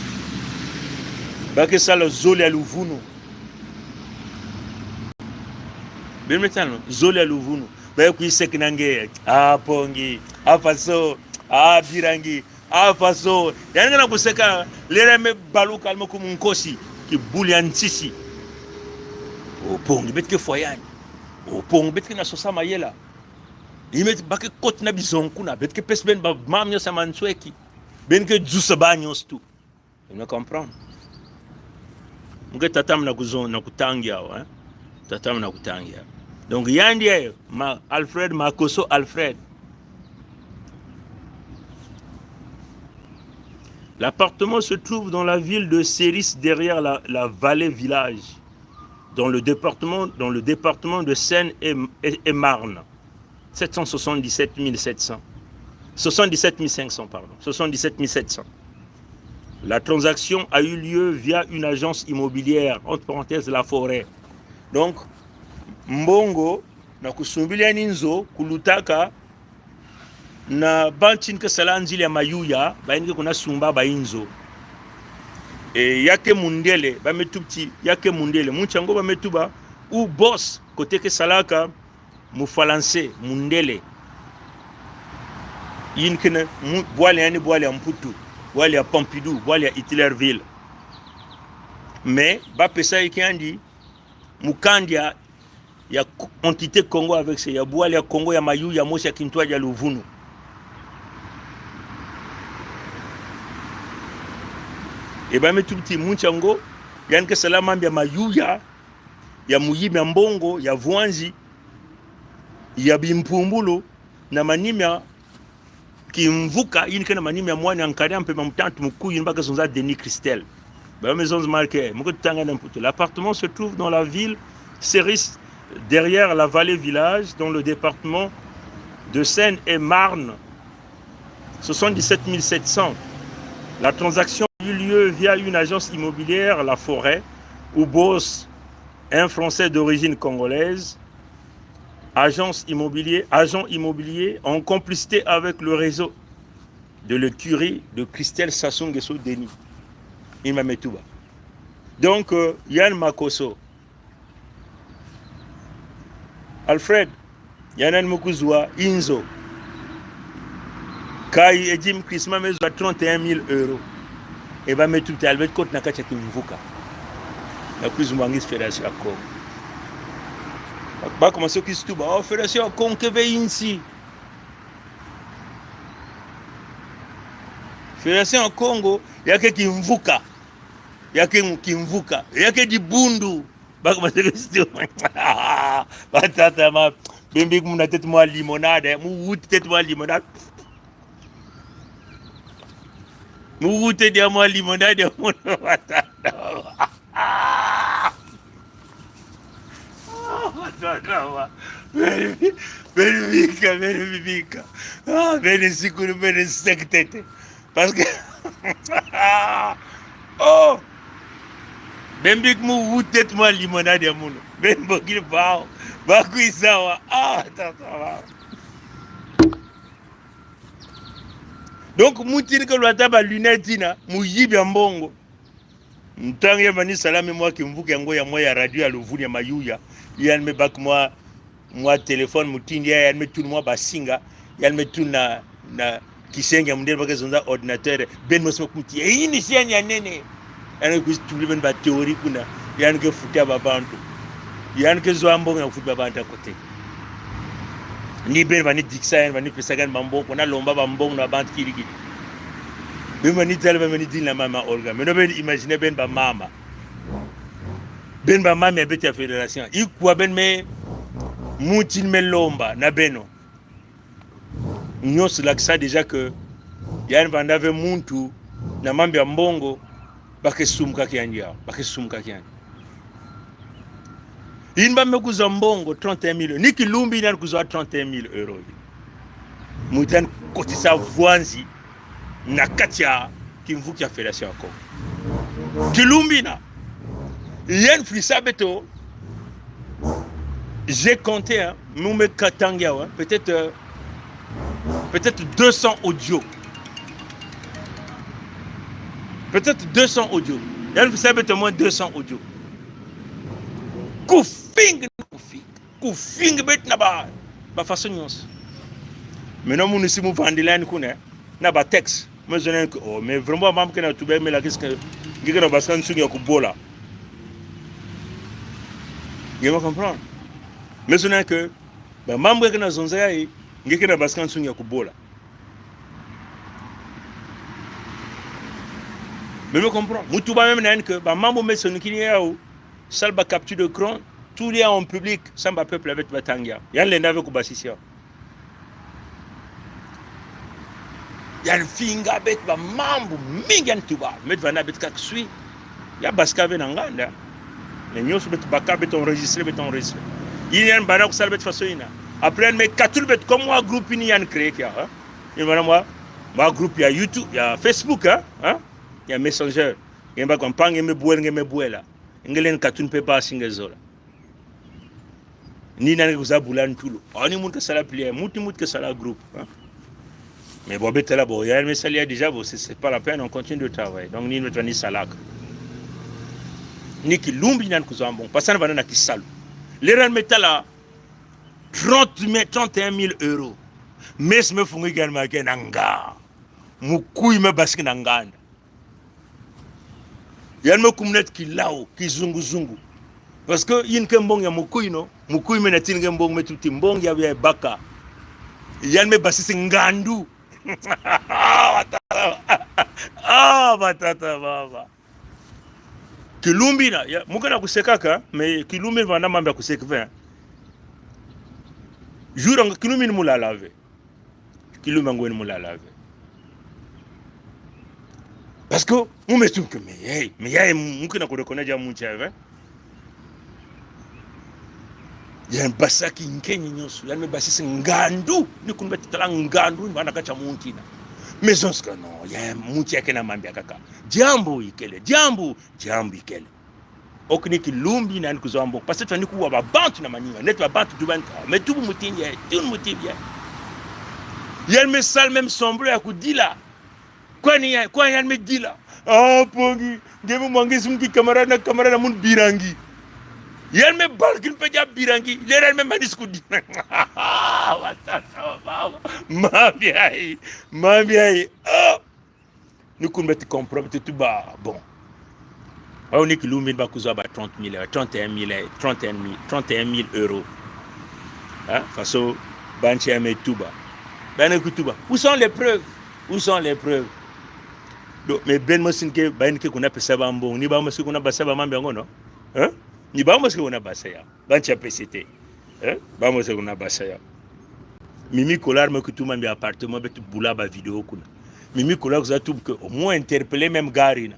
Ba ke sala zole ya luvunu. Beno me tala, zole ya luvunu. Ba kwiza seka na nge, ah, Pongi, ah, Faso, ah, Birangi, ah, Faso. Yandi nge na kuseka, lera me baluka alimo kumu nkosi, kibuli ya ntisi. O Pongi, beto ke fwa yandi. O Pongi, beto ke na sosa mayela. Yandi me ti ba ke kota na bizongo kuna, beto ke pesa beno ba mama nyonso ya mansweki. Beno ke zusa bawu nyonso tu. Beno me comprendre? Mu ke tatamana kuzon-, na kutangi yawu, hein? Tatamana kutangi yawu. Donc, yandi, eh, Ma-, Alfred, Makosso Alfred. L'appartement se trouve dans la ville de Sérice, derrière la, la Vallée Village, dans le département, dans le département de Seine et, et, et Marne. Sept cent soixante-dix-sept mille sept cents. Soixante-dix-sept mille cinq cents, pardon. Soixante-dix-sept mille sept cents. La transaction a eu lieu via une agence immobilière, entre parenthèses, La Forêt. Donc, mbongo, na kusumbili yandi nzo, kulutaka, na bantu yina ke sala nzila ya mayuya, bayina ke kuna sumba bawu nzo. E, ya ke mundele, ba me tuba ti, ya ke mundele. Muntu yango ba me tuba, ou boss, kote ke salaka, Mufalanse, mundele. Yina kena, mu-, bwala yandi, bwala ya Mputu, bwala ya Pompidou, bwala ya Hitlerville. Mais, ba pesa yiki yandi, mukanda ya, ya Entité Kongo avec ses, ya bwala ya Kongo ya mayuya mosi ya kintwadi ya luvunu. E ba me tuba ti muntu yango, yandi ke sala mambu ya mayuya, ya muyibi ya mbongo, ya vwanzi, ya bimpumbulu, na manima ya kimvuka, yina kena manima ya mwana ya nkadi ya mpe ya mutantu mukuyu, yina ba ke zonza Denis Christel. Ba me zonza marqué, mu ke tanga na mputu. L'appartement se trouve dans la ville Sérice, derrière la Vallée Village, dans le département de Seine-et-Marne. Soixante-dix-sept mille sept cents. La transaction a eu lieu via une agence immobilière, La Forêt, où bosse un Français d'origine congolaise, agence immobilier, agent immobilier, en complicité avec le réseau de l'écurie de Christel Sassou Nguesso Denis. Yina ba me tuba. Donc, euh, yandi Makosso, Alfred, yandi nani mu kuzwa inzo. Ka e Jim Christmas me zwa trente et un mille euros. E ba me tuba ti Alfred kota na kati ya kimvuka. Na kwiza mwangisa Fédération ya Kongo. Ba, ba commencé kwiza tuba, oh, Fédération ya Kongo ke ve insi. Fédération ya Kongo, ya ke kimvuka. Ya ke kimvuka. Ya ke dibundu. Ba commencé kwiza tuba. Batata ma, beno bika muna tête mwa limonade, mu wuta tête mwa limonade. Mu wuta dia mwa limonade, mu batata ma. Batata ma. Beno bi-, beno bika, beno bika. Ah, beno sikulu, beno seki tête. Parce que, oh, beno bika mu wuta tête mwa limonade ya munu. Beno bokila bawu. Ba kwiza wa. Ah, tata wa. Donc, muntu yina ke lwata ba lunette yina, muyibi ya mbongo. Ntangu ya mani sala me mwa kimvuka yango ya mwa ya radio ya luvunu ya mayuya, yandi me baka mwa mwa téléphone, mutindi ya, yandi me tunu mwa basinga, yandi me tunu na, na kisengi ya mundele ba ke zonza ordinateur, beno mosi me kumti, e, ini si yandi ya nene. Yandi ke kwizi tubuli beno ba théorie kuna, yandi ke futa babantu. Yandi ke zwa mbongo ya kufuta babantu à côté. Ni beno bani dikisa yandi, bani pesaka yandi bambongo, kuna lomba bambongo na bantu kiri kiri. Beno bani tala, beno bani dila mama Olga. Maintenant beno imaginer beno bamama. Beno bamama ya beto ya fédération. Ikwa beno me muti me lomba na beno. Nyonso lakisa déjà que yandi vanda ve muntu na mambu ya mbongo, ba ke sumukaka yandi ya, ba ke sumukaka yandi. Yandi ba me kuzwa mbongo trente et un mille. Ni kilumbu yandi kuzwa trente et un mille euros. Muntu yandi kotisa vwanzi na kati ya kimvuki ya Fédération ya Kongo. Kilumbu yina. Yandi filisa beto, j'ai compté, hein, mu me katanga, ouais, peut-être, euh, peut-être deux cents audios. Peut-être deux cents audios. Yandi filisa beto au moins deux cents audios. Kufinga, kufinga. Kufinga beto na ba, ba façon nyonso. Maintenant, munu si mu vandila yandi kuna, na ba texte. Me zonza que, oh, mais vraiment, mambu ke na tuba, mais là, qu'est-ce que, nge ke na basika nsungi ya kubola. Nge me comprendre. Me zonza que, ba mambu ke na zonza yayi, nge ke na basika nsungi ya kubola. Me me comprendre. Mu tuba même na yandi que, ba mambu me sonikini yawu, sala ba capture d'écran, tula en public, samu ba peuple beto ba tanga. Yandi lenda ve kubasisa. Yandi finga beto ba mambu mingi yandi tuba. Beto vanda beto kaka swi. Ya basika ve na nganda. Mais nyonso beto baka beto enregistrer, beto enregistrer. Yina yandi banda kusala beto façon yina. Après yandi me katula beto comme mwa groupe ni yandi créer kia, hein. Yina banda mwa, mwa groupe ya YouTube, ya Facebook, hein, hein. Ya Messenger. Nge baka mpangi, nge me bwela, nge me bwela. Nge lenda katula mpe basi nge zola. Ni nani kuzabula ntulu. Ani muntu ke sala plier, mutu mutu ke sala groupe, hein. Mais bon, beto la, bon, yandi me sala déjà, bon, c'est, c'est pas la peine, on continue de travailler. Donc, ni nani vandi salaka. Ni kilumbu yina yandi kuzwa mbongo. Parce que yandi vanda na kisalu. L'heure yandi me tala trente mille, trente et un mille euros. Meso me fungwaka, yandi me kena nga. Mukuyu me basika na nganda. Yandi me kumuna ti kilawu, kizunguzungu. Parce que yina ke mbongo ya mukuyu, non? Mukuyu me natina nge mbongo, me tuba ti mbongo ya, ya baka. Yandi me basisa ngandu. Ah, batata. Ah, batata, baba. Kilumbu yina, ya, mu ke na kuseka kaka, mais kilumbu yina vanda mambu ya kuseka ve. Jour nga kilumbu yina mu lala ve. Kilumbu yango yina mu lala ve. Parce que mu me tuba que, mais, hey, mais ya, mu ke na ku reconnaître ya muntu ya ve. Yandi basaka nkenye nyonso, yandi me basisa ngandu, ni kumuna beto tala ngandu, ni vanda kati ya muntu yina. Mais zonza que non, ya muntu ya ke na mambu ya kaka. Diambu ikele, diambu, diambu ikele. Ok, ni kilumbu yina yandi kuzwa mbongo. Parce que twani kuwa babantu na maninga. Neto babantu tuba ni ka, me tubu mutindu yayi, tunu mutindu yayi. Yandi me sala même semblant ya kudila. Kwani ya, kwani yandi me dila. Ah, mpangi, nge me mwa nge zumuki camarade na camarade na munu birangi. Yandi me balkini mpe dia birangi. L'heure yandi me manisa kudila. Watata, mama. Mambu yayi, mambu yayi. Oh. Ni kumuna beto comprendre, beto tuba, bon. Awu ni kilumbu yina ba kuzwa ba trente mille, trente et un mille, trente et un mille, trente et un mille euros. Hein? Façon bantu ya me tuba. Beno kutuba. Où sont les preuves? Où sont les preuves? Donc, mais beno mosi ni ke, beno ke kuna pesa ba mbongo. Ni beno mosi kuna basa ba mambu yango, non? Hein? Ni beno mosi kuna basa ya. Bantu ya P C T. Eh? Beno mosi kuna basa ya. Mimi Collard me kutuba mambu ya appartement, beto bula ba vidéo kuna. Mimi Collard kwiza tuba que au moins interpeller même gars yina.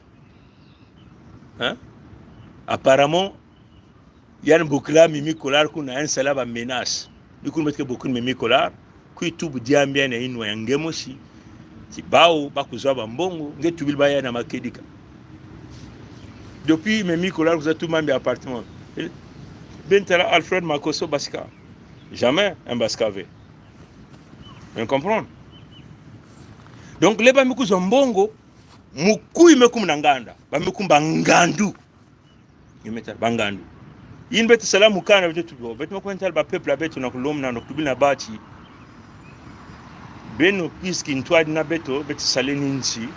Hein? Apparemment, yandi bokila Mimi Collard kuna, yandi sala ba menace. Ni kumuna beto ke bokila Mimi Collard, kwiza tuba diambu yina inwa ya nge mosi. Ti bawu ba kuzwa ba mbongo, nge tubila bawu ya na makedika. Depuis Mimi Collard kwiza tuba mambu ya appartement. Eh, beno tala Alfred Makosso basika. Jamais yandi basika ve. Beno comprendre? Donc, l'heure ba me kuzwa mbongo, mukuyu me kumuna nganda. Ba me kumuna ba ngandu. Nge me tala ba ngandu. Yini beto sala mukanda beto tubo. Beto makwenda tala ba peuple ya beto na kulomna na kutubila na bati. Beno kwiza kintwadi na beto, beto sala ni nsi.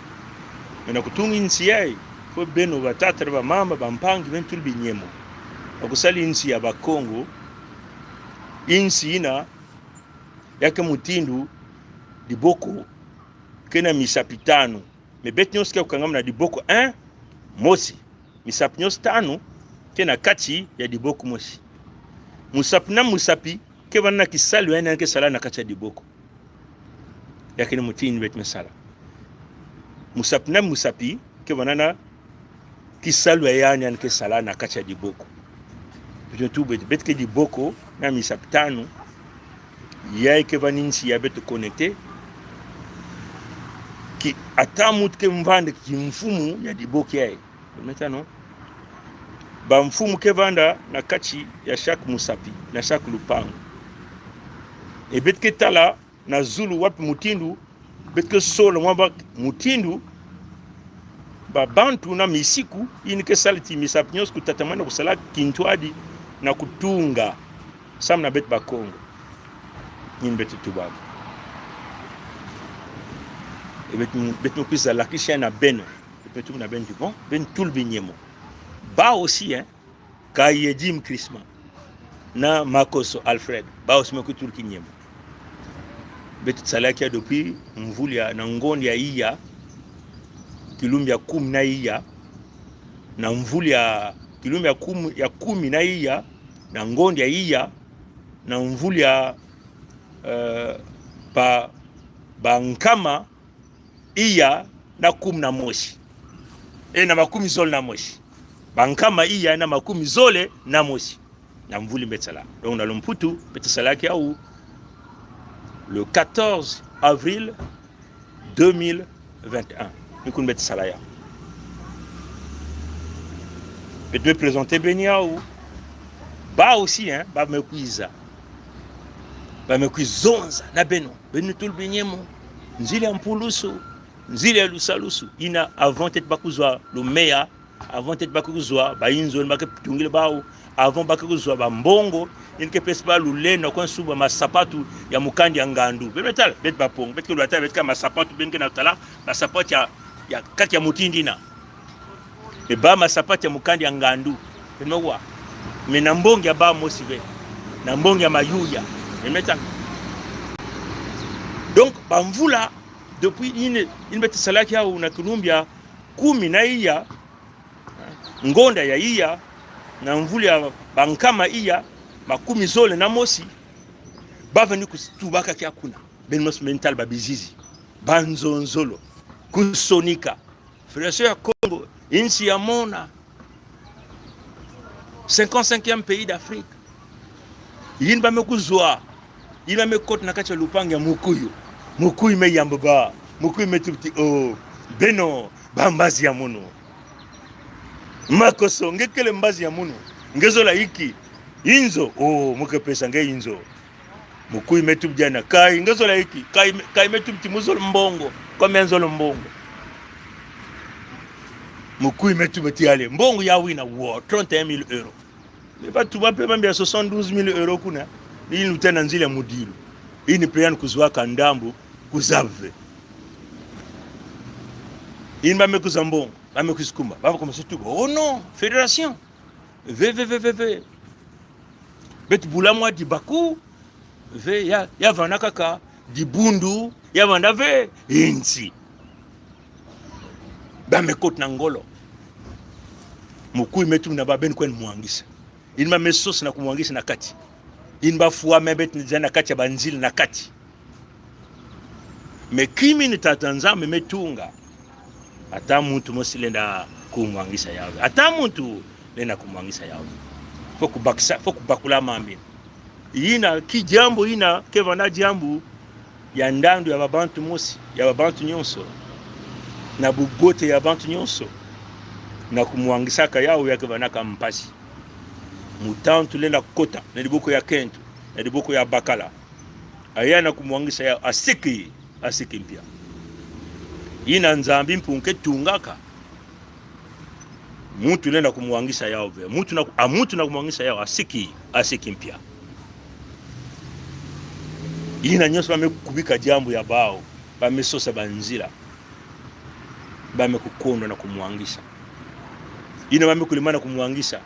Beno kutunga nsi yayi. Faut beno batata, bamama, bampangi, beno tula binyemo. Na kusala nsi ya Bakongo. Nsi yina, ya ke mutindu diboko ke na misapi tanu. Mais beto nyonso ke kukangama na diboko, hein? Mosi. Misapi nyonso tanu ke na kati ya diboko mosi. Musapi na musapi ke vanda na kisalu ya yandi ke sala na kati ya diboko. Ya ke ni mutindu beto me sala. Musapi na musapi ke vanda na kisalu ya yandi ke sala na kati ya diboko. Beto tuba beto, beto ke diboko na misapi tanu. Yayi ke vanda nsi ya beto connecté. Ki ata muntu ke vanda kimfumu ya diboko yayi. Beno me tala, non? Bamfumu ke vanda na kati ya chaque musapi, na chaque lupangu. E beto ke tala na zulu wapi mutindu, beto ke sola mwa ba mutindu, babantu na misiku, yini ke sala ti misapi nyonso kutatamana kusala kintwadi na kutunga samu na beto Bakongo. Yini beto tubaka. E beto, beto kwiza lakisa na beno. Beto tuba na beno ti bon, beno tula binyemo. Bawu aussi, hein, Kaye Jim Christmas na Makoso Alfred, bawu aussi me kwiza tula kinyemo. Beto salaka ya depuis mvula ya, na ngonda ya iya, kilumbu ya kumi na iya, na mvula ya, kilumbu ya kumi, ya kumi na iya, na ngonda ya iya, na mvula ya, eh, ba, bankama iya na kumi na mosi. E, na makumi zole na mosi. Bankama iya na makumi zole na mosi. Na mvula beto sala. Donc, na lumputu, beto salaka yawu le quatorze avril deux mille vingt et un. Ni kuna beto sala yawu. Beto me présenter beno yawu. Bawu aussi, hein, ba me kwiza. Ba me kwiza zonza na beno. Beno tula binyemo. Nzila ya mpulusu, nzila ya lusalusu. Yina avant ti ba kuzwa lumeya, avant ti ba kuzwa ba inzo ni ba ke tungila bawu, avant ba ke kuzwa bambongo yina ke pesa bawu lulendo na kwenda suba masapatu ya mukanda ya ngandu. Beno me tala, beto Bakongo, beto ke lwata, beto ke masapatu, beno ke na tala masapatu ya, ya kati ya mutindu yina. E ba masapatu ya mukanda ya ngandu. Beno me wa. Mais na mbongo ya bawu mosi ve. Na mbongo ya mayuya. Beno me tala. Donc, bamvula, depuis yina, yina beto salaka yawu na kilumbu ya kumi na iya, ngonda ya iya, na mvula ya bankama iya, makumi zole na mosi, baveni kutubaka kia kuna. Beno mosi beno tala babizizi, banzonzolo, kusonika. Fédération ya Kongo, insi ya mona, cinquante-cinquième pays d'Afrique. Yina ba me kuzwa, yina ba me kota na kati ya lupangu ya mukuyu. Mukuyu me yamba bawu, mukuyu me tuba ti: "Oh, beno, bambazi ya munu. Makoso, nge kele mbazi ya munu. Nge zola inki? Inzo? Oh, mu ke pesa nge inzo." Mukuyu me tuba diana: "Kayi, nge zola inki?" Kayi me, kayi me tuba ti mu zola mbongo. Combien nzola mbongo? Mukuyu me tuba ti: "Allez, mbongo ya wina wo, trente et un mille euros." Mais batu ba pe mambi ya soixante-douze mille euros kuna. Ni yina lutena nzila ya mudilu. Yina pe yandi kuzwaka ndambu, kuzaba ve. Yina ba me kuzwa mbongo, ba me kwiza kuma. Ba me kuma surtout: "Oh non, fédération." Ve, ve, ve, ve, ve. Beto bula mwa dibaku, ve, ya, ya vanda kaka dibundu, ya vanda ve insi. Ba me kota na ngolo. Mukuyu me tuba na bawu: "Beno kwenda mwangisa." Yina ba me sosa na kumwangisa na kati. Yina ba fwa me beto nzana na kati ya banzila na kati. Mais kimi ni tata Nzambi me tunga, ata muntu mosi lenda kumwangisa yawu ve. Ata muntu lenda kumwangisa yawu ve. Faut kubakisa, faut kubakula mambu. Yina ki diambu yina ke vanda diambu ya ndandu ya babantu mosi, ya babantu nyonso, na bubote ya bantu nyonso, na kumwangisaka yawu ya ke vandaka mpasi. Mutantu lenda kota na diboko ya kento, na diboko ya bakala. Aya na kumwangisa yawu, asiki, asiki mpia. Yina Nzambi Mpungu ke tungaka. Muntu lenda kumwangisa yawu ve. Muntu na, a muntu na kumwangisa yawu, asiki, asiki mpia. Yina nyonso ba me kubika diambu ya bawu, ba me sosa banzila. Ba me kukondwa na kumwangisa. Yina ba me kulemana kumwangisa.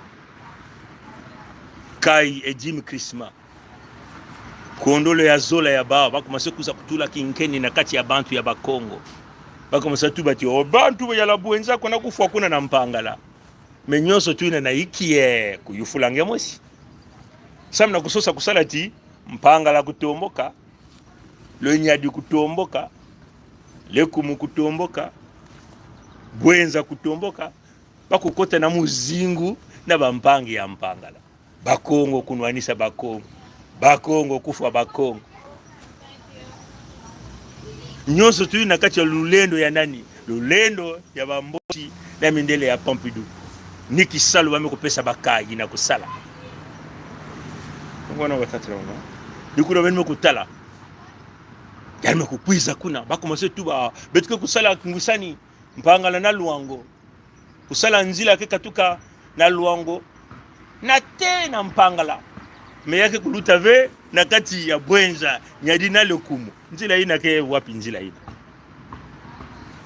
Kayi, Edime, Christmas. Kondolo ya zola ya bawu, ba commencer kwiza kutula kinkeni na kati ya bantu ya Bakongo. Ba commencer tuba ti, o, bantu ya la Bouenza kwenda kufwa kuna na Mpangala. Mais nyonso twina na inki e, kuyufula nge mosi. Samu na kusosa kusala ti, Mpangala kutomboka, le Niari kutomboka, Lékoumou kutomboka, Bouenza kutomboka, ba kukota na muzingu na bampangi ya Mpangala. Bakongo kunwanisa Bakongo. Bakongo kufwa Bakongo. Nyonso twina na kati ya lulendo ya nani? Lulendo ya Bamboshi na mindele ya Pompidou. Ni kisalu ba me kupesa bakayi na kusala. Ngona batata na bamama. Ni kuna beno me kutala. Yandi me kukwiza kuna. Ba commencer tuba, beto ke kusala kingusani, Mpangala na Loango. Kusala nzila ke katuka na Loango, nate na Mpangala. Mais ya ke kuluta ve na kati ya Bouenza, Niari na Lékoumou. Nzila yina ke wapi nzila yina?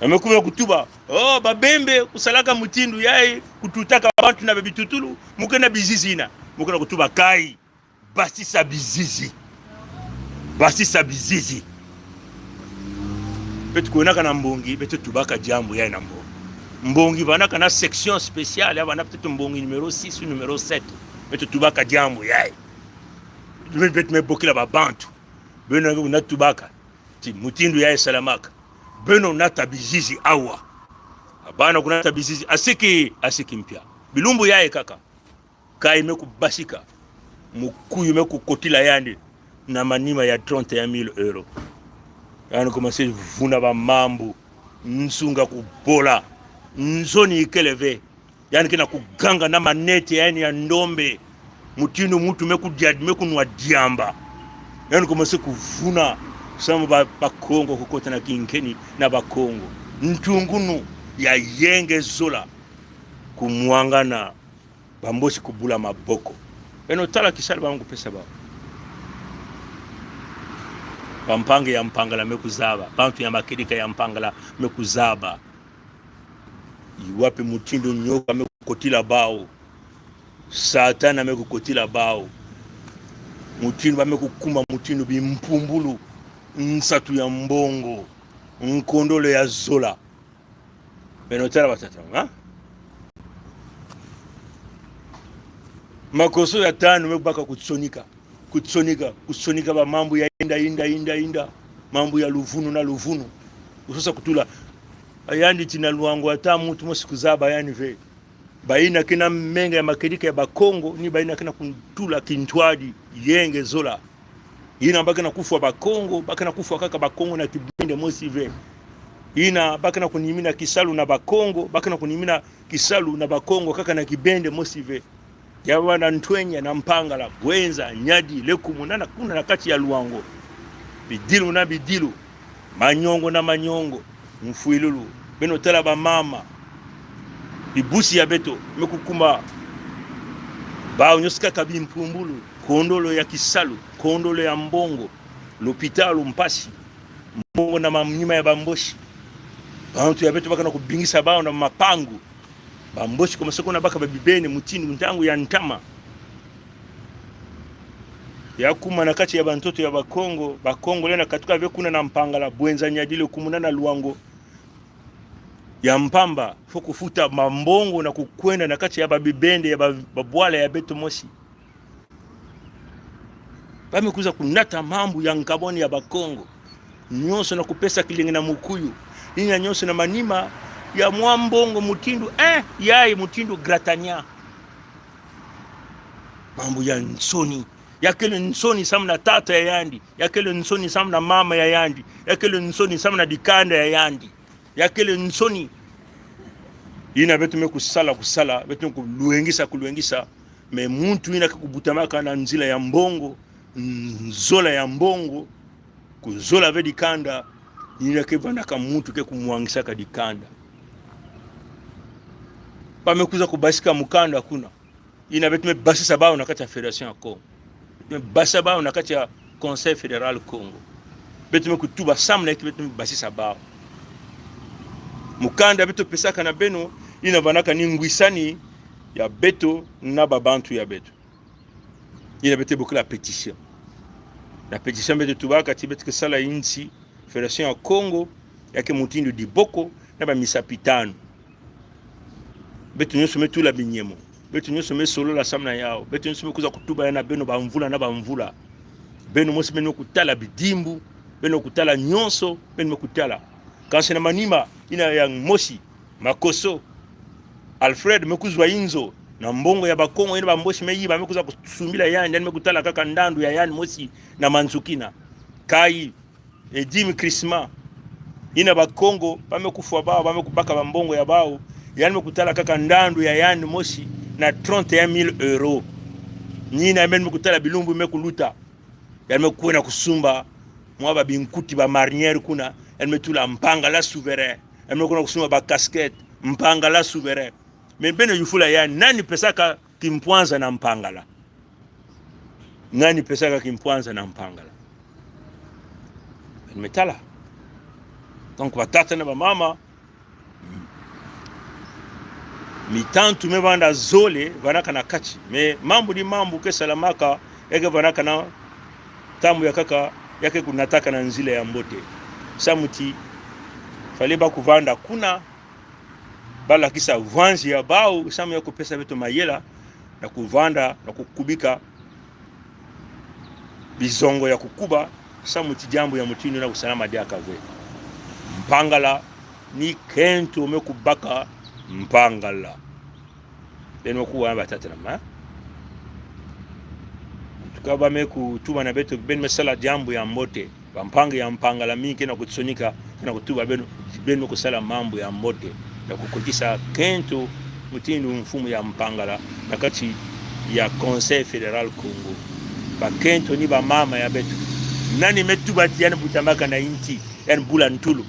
Ba me kuma kutuba, o, Babembe kusalaka mutindu yayi, kututaka bantu na babitutulu, mu ke na bizizi yina. Mu ke na kutuba kayi. Basisa bizizi. Basisa bizizi. Beto kwendaka na mbongi, beto tubaka diambu yayi na mbongi. Mbongi vandaka na section spéciale, ya vanda peut-être mbongi numéro six ou numéro sept. Beto tubaka diambu yayi. Beto, beto me bokila babantu. Beno na tubaka. Ti mutindu yayi salamaka. Beno nata bizizi awa. Bana kunata bizizi. Asiki, asiki mpia. Bilumbu yayi kaka. Kayi me kubasika. Mukuyu me kukotila yandi na manima ya trente et un mille euros. Yandi commencer vuna bamambu. Nsunga kubola. Nsoni ikele ve. Yandi ke na kuganga na maneti ya yandi ya ndombe. Mutindu muntu me kudia, me kunwa diamba. Yandi commencer kuvuna. Samu ba, Bakongo kukota na kinkeni na Bakongo. Ntungunu ya yenge zola. Kumwangana. Bamboshi kubula maboko. Beno tala kisalu ba me kupesa bawu. Bampangi ya Mpangala me kuzaba. Bantu ya makedika ya Mpangala me kuzaba. Wapi mutindu nyoka me kukotila bawu. Satana me kukotila bawu. Mutindu ba me kukuma mutindu bimpumbulu. Nsatu ya mbongo. Nkondolo ya zola. Beno tala batata, ha? Makoso ya tanu me kubaka kutsonika. Kutsonika, kutsonika bamambu ya inda, inda, inda, inda. Mambu ya luvunu na luvunu. Kusosa kutula. Yandi ti na Loango ata muntu mosi kuzaba yandi ve. Bayina ke na menga ya makedika ya Bakongo, ni bayina ke na kutula kintwadi, yenge zola. Yina ba ke na kufwa Bakongo, ba ke na kufwa kaka Bakongo na kibende mosi ve. Yina ba ke na kunimina kisalu na Bakongo, ba ke na kunimina kisalu na Bakongo kaka na kibende mosi ve. Ya vanda ntwenya na Mpangala, Bouenza, Niari, Lékoumou, na, na kuna na kati ya Loango. Bidilu na bidilu. Manyongo na manyongo. Mfwilulu. Beno tala bamama. Bibusi ya beto me kukuma. Bawu nyonso kaka bimpumbulu. Kondolo ya kisalu. Kondolo ya mbongo. Lopitalo mpasi. Mbongo na manima ya Bamboshi. Bantu ya beto ba ke na kubingisa bawu na mapangu. Bamboshi commencer kunabaka babibeni mutindu ntangu ya ntama. Ya kuma na kati ya bantoto ya Bakongo, Bakongo lenda katuka ve kuna na Mpangala, Bouenza, Niari, Lékoumou na Loango. Ya mpamba, faut kufuta mambongo na kukwenda na kati ya babibende ya ba, babwala ya beto mosi. Ba me kwiza kunata mambu ya nkabwani ya Bakongo. Nyonso na kupesa kilengi na mukuyu. Yina nyonso na manima ya mwa mbongo mutindu, eh, yayi mutindu gratania. Mambu ya nsoni. Ya kele nsoni samu na tata ya yandi. Ya kele nsoni samu na mama ya yandi. Ya kele nsoni samu na dikanda ya yandi. Ya kele nsoni. Yina beto me kusala, kusala, beto me kulwengisa, kulwengisa. Mais muntu yina ke kubutamaka na nzila ya mbongo, nzola ya mbongo, kuzola ve dikanda, yina ke vandaka muntu ke kumwangisaka dikanda. Ba me kwiza kubasika mukanda kuna. Yina beto me basisa bawu na kati ya Fédération ya Kongo. Beto me basisa bawu na kati ya Conseil Fédéral Kongo. Beto me kutuba samu na inki beto me basisa bawu. Mukanda beto pesaka na beno, yina vandaka ni ngwisani ya beto na babantu ya beto. Yina beto bokila pétition. Na pétition beto tubaka ti beto ke sala insi, Fédération ya Kongo, ya ke mutindu diboko, na bamisapi tanu. Beto nyonso me tula binyemo. Beto nyonso me solola samu na yawu. Beto nyonso me kwiza kutuba ya na beno bamvula na bamvula. Beno mosi beno kutala bidimbu. Beno kutala nyonso. Beno me kutala. Kansi na manima, yina ya mosi, Makosso, Alfred me kuzwa inzo, na mbongo ya Bakongo, yina Bamboshi me yiba, me kwiza kusumbila yandi, yandi me kutala kaka ndandu ya yandi mosi na mansukina. Kayi, Edime Christmas, yina Bakongo ba me kufwa bawu, ba me kubaka bambongo ya bawu, yandi me kutala kaka ndandu ya yandi mosi na trente et un mille euros. Ni yina yandi me kutala bilumbu me kuluta. Yandi me kwenda kusumba mwa babinkuti ba marinière kuna, yandi me tula Mpangala souverain. Yandi me kwenda kusumba ba casquette, Mpangala souverain. Mais beno yufula ya, nani pesaka kimpwanza na Mpangala? Nani pesaka kimpwanza na Mpangala? Beno me tala. Donc batata na bamama, mitantu me vanda zole, vandaka na kati. Mais mambu ni mambu ke salamaka, ya ke vandaka na ntangu ya nkaka, ya ke kunataka na nzila ya mbote. Samu ti, fallait ba kuvanda kuna, balakisa vwanzi ya bawu, samu ya kupesa beto mayela, na kuvanda, na kukubika bizongo ya kukuba, samu ti diambu ya mutindu yina kusalama diaka ve. Mpangala, ni kento me kubaka Mpangala. Beno kuwa batata na ma. En tout cas, ba me kutuba na beto, beno me sala diambu ya mbote. Bampangi ya Mpangala mingi ke na kutsonika, ke na kutuba beno, beno kusala mambu ya mbote, na kukotisa kento mutindu mfumu ya Mpangala na kati ya Conseil Fédéral Kongo. Bakento ni bamama ya beto. Nani me tuba ti yandi butamaka na inti, yandi bula ntulu?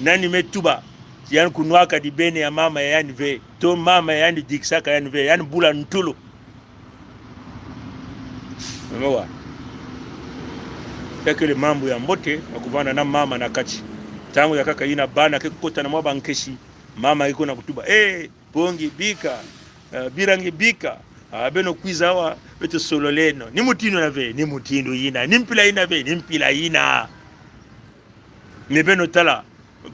Nani me tuba ti yandi kunwaka dibene ya mama ya yandi ve? To mama ya yandi dikisaka yandi ve, yandi bula ntulu. Mama wa. Ya kele mambu ya mbote, na kuvanda na mama na kati. Ntangu ya nkaka yina bana ke kukota na mwa bankesi, mama iko na kutuba: "Eh, pongi bika, eh, birangi bika, ah, beno kwiza awa, beto sololeno." Ni mutindu yina ve? Ni mutindu yina. Ni mpila yina ve? Ni mpila yina. Mais beno tala,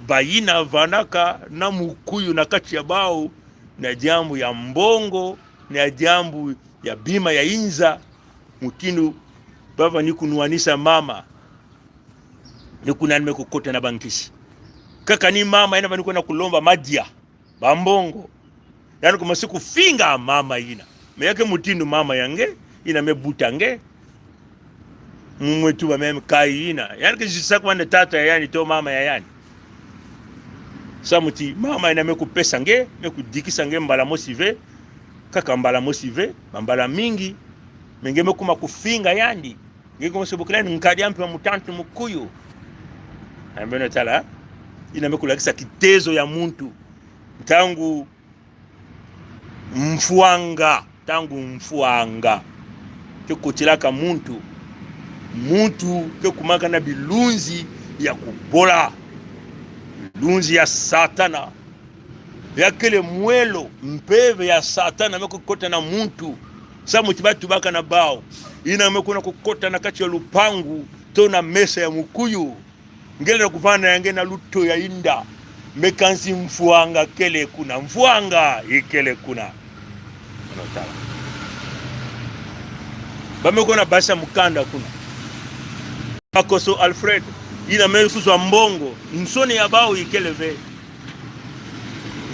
bayina vandaka na mukuyu na kati ya bawu, na diambu ya mbongo, na diambu ya bima ya inza, mutindu bavani kunwanisa mama. Ni kuna yandi me kukota na bankisi. Nkaka ni mama yina vani kwenda kulomba madia, bambongo. Yandi kumasi kufinga mama yina. Mais ya ke mutindu mama ya nge, yina me buta nge. Mu mwe tuba meme kayi yina. Yandi ke zitisa kwandi tata ya yandi to mama ya yandi. Samu ti mama yina me kupesa nge, me kudikisa nge mbala mosi ve, nkaka mbala mosi ve, bambala mingi. Mais nge me kuma kufinga yandi. Nge kuma sobokela yandi nkadi ya mpemba mutantu mukuyu. Beno tala, yina me kulakisa kitezo ya muntu. Ntangu mfwanga, ntangu mfwanga ke kotilaka muntu, muntu ke kumaka na bilunzi ya kubola, bilunzi ya Satana. Ya kele mwelo, mpeve ya Satana me kukota na muntu. Samu ti ba tubaka na bawu, yina me kwenda kukota na kati ya lupangu, to na mesa ya mukuyu. Nge lenda kuvanda ya nge na luto ya inda. Mais kansi mfwanga kele kuna. Mfwanga ikele kuna. Beno tala. Ba me kwenda basisa mukanda kuna. Makosso Alfred, yina me kuzwa mbongo. Nsoni ya bawu ikele ve?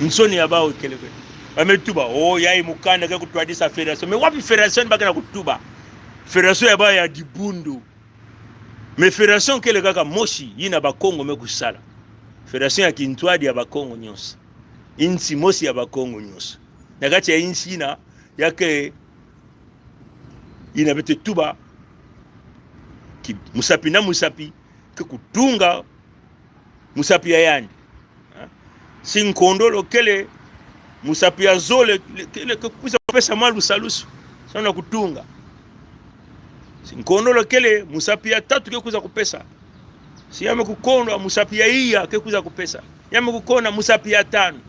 Nsoni ya bawu ikele ve? Ba me tuba: "Oh, yayi mukanda ke kutwadisa fédération." Mais wapi fédération ba ke na kutuba? Fédération ya bawu ya dibundu. Mais fédération kele kaka mosi yina Bakongo me kusala. Fédération ya kintwadi ya Bakongo nyonso. Insi mosi ya Bakongo nyonso. Na kati ya insi yina, ya ke yina beto tuba, ki musapi na musapi ke kutunga musapi ya yandi. Ha? Si nkondolo kele, musapi ya zole, le, kele ke kwiza kupesa mwa lusalusu. Samu na kutunga. Si nkondolo kele, musapi ya tatu ke kwiza kupesa. Si ya me kukondwa, musapi ya iya ke kwiza kupesa. Ya me kukondwa, musapi ya tanu.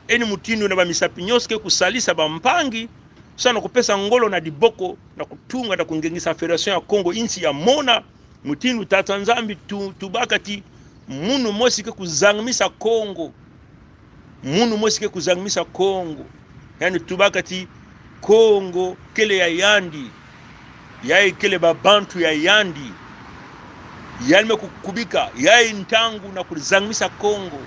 Eni mutindu na bamisapi nyonso ke kusalisa bampangi, samu na kupesa ngolo na diboko, na kutunga, na kungengisa Fédération ya Kongo, insi ya mona, mutindu Tata Nzambi tu-, tubaka ti, munu mosi ke kuzangimisa Kongo. Munu mosi ke kuzangimisa Kongo. Yandi tubaka ti Kongo kele ya yandi. Yayi kele babantu ya yandi. Yandi me kukubika, yayi ntangu na kuzangimisa Kongo.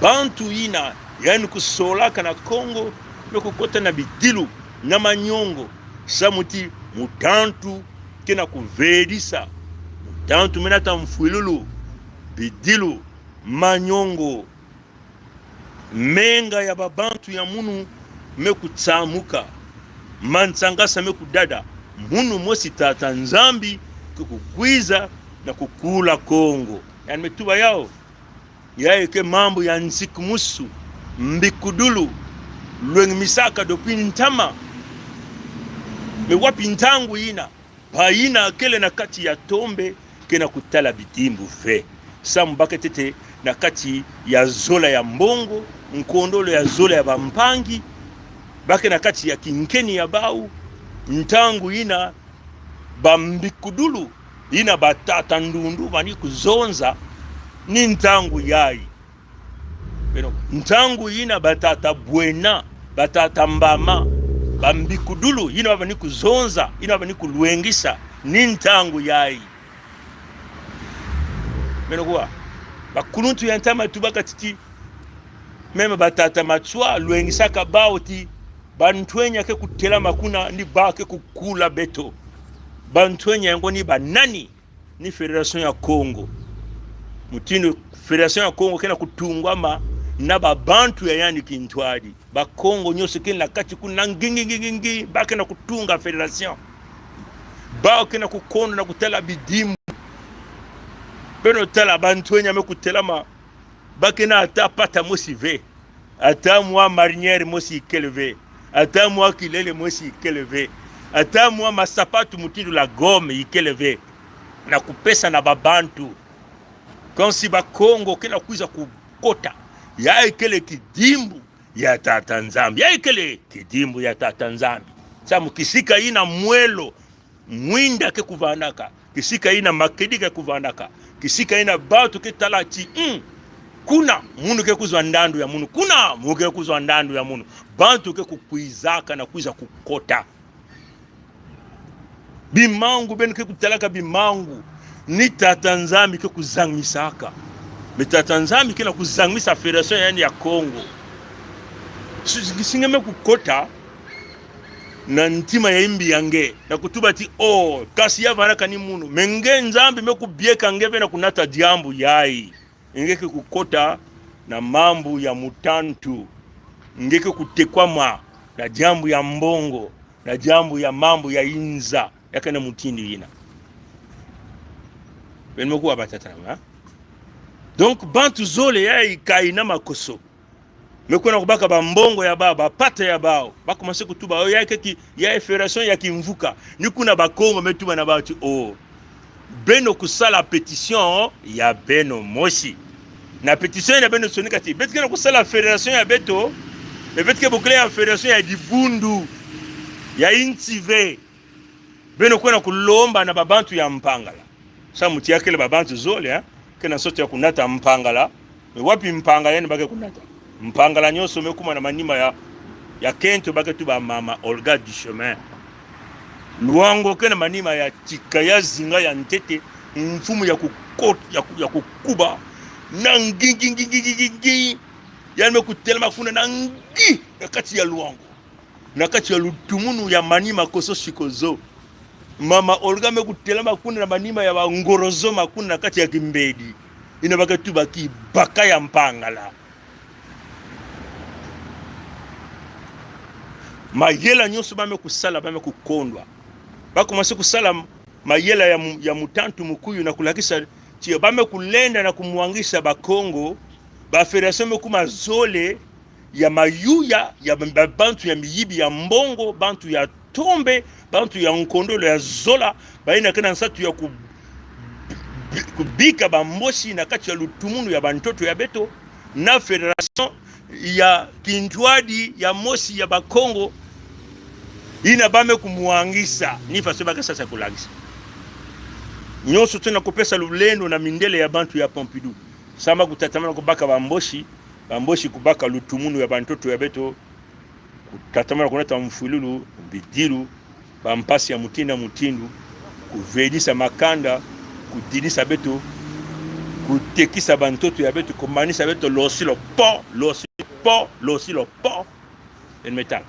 Bantu yina, yandi kusolaka na Kongo, me kukota na bidilu, na manyongo. Samu ti mutantu ke na kuvedisa. Mutantu me nata mfwilulu, bidilu, manyongo. Menga ya babantu ya munu me kutsamuka. Mansangasa me kudada. Munu mosi Tata Nzambi ke kukwiza na kukula Kongo. Yandi me tuba yawu. Yayi ke mambu ya nsikumusu, mbikudulu, lwengimisaka dopi ntama. Me wapi ntangu yina? Bayina kele na kati ya tombe, ke na kutala bidimbu ve. Samu ba ke tete na kati ya zola ya mbongo, nkondolo ya zola ya bampangi, ba ke na kati ya kinkeni ya bawu, ntangu yina bambikudulu, yina batata ndundu bavani kuzonza, ni ntangu yayi. Beno, ntangu yina batata bwena, batata mbama, bambikudulu, yina bavani kuzonza, yina bavani kulwengisa, ni ntangu yayi. Beno kuwa, bakuluntu ya ntama tubaka ti, même batata Matsoua, lwengisaka bawu ti, bantwenya ke kutelama kuna, ni ba ke kukula beto. Bantwenya yango ni banani? Ni Fédération ya Kongo. Mutindu Fédération ya Kongo ke na kutungwama na babantu ya yandi kintwadi. Bakongo nyonso ke na kati kuna ngingi, ngingi, ngingi, ba ke na kutunga fédération. Bawu ke na kukondwa na kutala bidimbu. Beno tala bantwenya me kutelama. Ba ke na ata pata mosi ve. Ata mwa marinière mosi ikele ve. Ata mwa kilele mosi ikele ve. Ata mwa masapatu mutindu la gomme ikele ve. Na kupesa na babantu. Kansi Bakongo ke na kwiza kukota. Yayi kele kidimbu ya Tata Nzambi. Yayi kele kidimbu ya Tata Nzambi. Samu kisika yina mwelo mwinda ke kuvandaka, kisika yina makedi ke kuvandaka, kisika yina bantu ke tala ti, hmm, kuna munu ke kuzwa ndandu ya munu, kuna munu ke kuzwa ndandu ya munu. Bantu ke kukwizaka na kwiza kukota. Bimangu, beno ke kutalaka bimangu, ni Tata Nzambi ke kuzangimisaka. Mais Tata Nzambi ke na kuzangimisa fédération ya yandi ya Kongo. Si-, si nge me kukota na ntima ya imbi ya nge, na kutuba ti, oh, kasi ya vandaka ni munu. Mais nge Nzambi me kubieka nge ve na kunata diambu yayi. Nge ke kukota na mambu ya mutantu. Nge ke kutekwama na diambu ya mbongo, na diambu ya mambu ya inza. Ya ke na mutindu yina. Beno me kuwa batata na mama. Donc, bantu zole yayi kayina makoso. Me kwenda kubaka bambongo ya bawu, bapata ya bawu. Ba commencer kutuba, oh, yayi ke ki, yayi fédération ya kimvuka. Ni kuna Bakongo me tuba na bawu ti, oh, beno kusala pétition ya beno mosi. Na pétition yina beno sonika ti, beto ke na kusala fédération ya beto, mais beto ke bokila yawu fédération ya dibundu, ya insi ve. Beno kwenda kulomba na babantu ya Mpangala. Samu ti ya kele babantu zole, eh? Ke na nsatu ya kunata Mpangala. Mais wapi Mpangala yandi ba ke kunata? Mpangala nyonso me kuma na manima ya, ya kento ba ke tuba Mama Olga Duchemin. Luango ke na manima ya tika ya zinga ya ntete, mfumu ya kukot-, ya ku-, ya kukuba. Na ngi, ngi, ngi. Yandi me kutelama kuna na ngi, na kati ya Luango. Na kati ya lutumunu ya manima koso sikozo. Mama Olga me kutelama kuna na manima ya bangorozo makuna na kati ya kimbedi. Yina ba ke tuba kibaka ya Mpangala. Mayela nyonso ba me kusala, ba me kukondwa. Ba commencer kusala mayela ya mu-, ya mutantu mukuyu na kulakisa ti ba me kulenda na kumwangisa Bakongo, ba fédération me kuma zole, ya mayuya, ya ba-, bantu ya miyibi ya mbongo, bantu ya tombe, bantu ya nkondolo ya zola, bayina ke na nsatu ya ku-, kubika Bamboshi na kati ya lutumunu ya bantoto ya beto, na fédération ya kintwadi ya mosi ya Bakongo, yina ba me kumwangisa, ni faso ba ke sasa kulakisa. Nyonso tuna kupesa lulendo na mindele ya bantu ya Pompidou. Samu kutatamana kubaka Bamboshi, Bamboshi kubaka lutumunu ya bantoto ya beto, kutatamana kunata mfwilulu, bidilu, bampasi ya mutindu na mutindu, kuvedisa makanda, kudidisa beto, kutekisa bantoto ya beto, kumanisa beto losilo po, losilo po, losilo po. Beno me tala.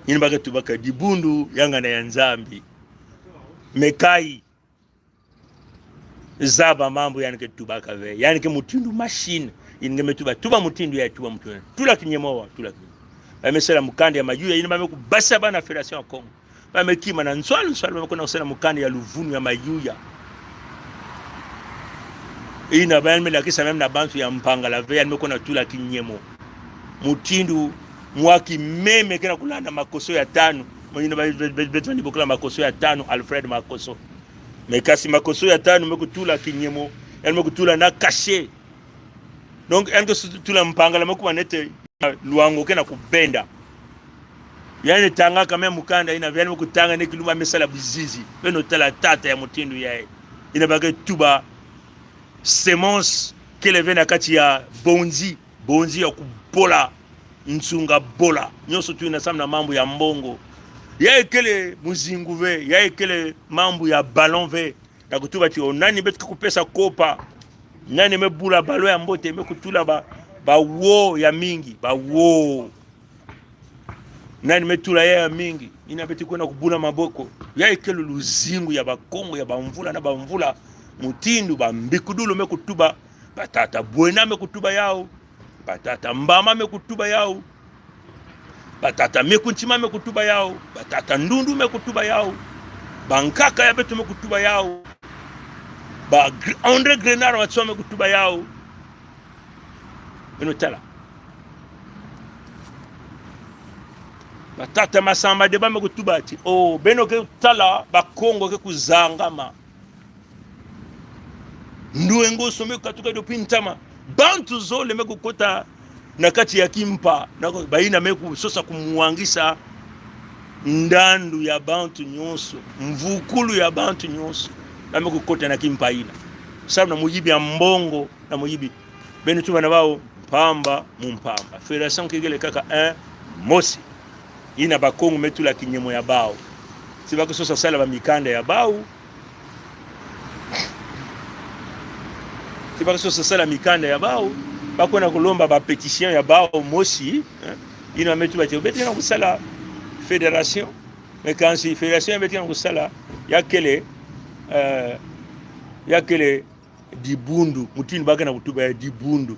Yina ba ke tubaka dibundu ya ngana ya Nzambi. Mekai. Zaba mambu yandi ke tubaka ve. Yandi ke mutindu machine. Yina nge me tuba, tuba mutindu ya, tuba mutindu ya. Tula kinyemo wa, tula kinyemo. Ba me sala mukanda ya mayuya, yina ba me kubasa bana fédération ya Kongo. Ba me kima na nswalu, nswalu, ba me kwenda kusala mukanda ya luvunu ya mayuya. Yina ba yandi me lakisa même na bantu ya Mpangala ve, yandi me kwenda tula kinyemo. Mutindu mwa kimeme ke na kulanda Makosso ya tanu. Mo yina ba, be, be, beto ni bokila Makosso ya tanu, Alfred Makosso. Mais kasi Makosso ya tanu me kutula kinyemo, yandi me kutula na cachet. Donc, yandi ke susu tula Mpangala me kuma nete Loango ke na kubenda. Yandi tangaka même mukanda yina, yandi me kutanga ne kilumbu me sala bizizi. Beno tala tata ya mutindu yayi. Yina ba ke tuba semence kele ve na kati ya bonzi. Bonzi ya kubola, nsunga bola. Nyonso tuna samu na mambu ya mbongo. Yayi kele muzingu ve, yayi kele mambu ya ballon ve. Na kutuba ti o nani beto ke kupesa kopa. Nani me bula ballon ya mbote, me kutula ba, ba wo ya mingi, ba wo. Nani me tula ya, ya mingi. Yina beto kwenda kubula maboko. Yayi kele luzingu ya Bakongo, ya bamvula na bamvula. Mutindu ba Mbikudulu me kutuba. Ba tata Bwena me kutuba yawu. Ba tata Mbama me kutuba yawu. Ba tata Mikuntima me kutuba yawu. Ba tata Ndundu me kutuba yawu. Bankaka ya beto me kutuba yawu. Ba Gr-, André Grenard Matsua me kutuba yawu. Beno tala. Ba tata Massamba-Débat me kutuba ti o, beno ke tala, Bakongo ke kuzangama. Ndu engo so me katuka depuis ntama. Bantu zole me kukota na kati ya kimpa, na ko-, bayina me kusosa kumwangisa ndandu ya bantu nyonso, mvukulu ya bantu nyonso. Ba me kukota na kimpa yina. Samu na muyibi ya mbongo, na muyibi. Beno tuba na bawu mpamba mu mpamba. Fédération ke kele kaka un, mosi. Yina Bakongo me tula kinyemo ya bawu. Si ba ke sosa sala bamikanda ya bawu. Si ba ke sosa sala mikanda ya bawu. Ba kwenda kulomba ba pétition ya bawu mosi, eh. Yina me tuba ti o beto ke na kusala fédération. Mais kansi fédération ya beto ke na kusala, ya kele, eh, ya kele dibundu, mutindu ba ke na kutuba ya dibundu.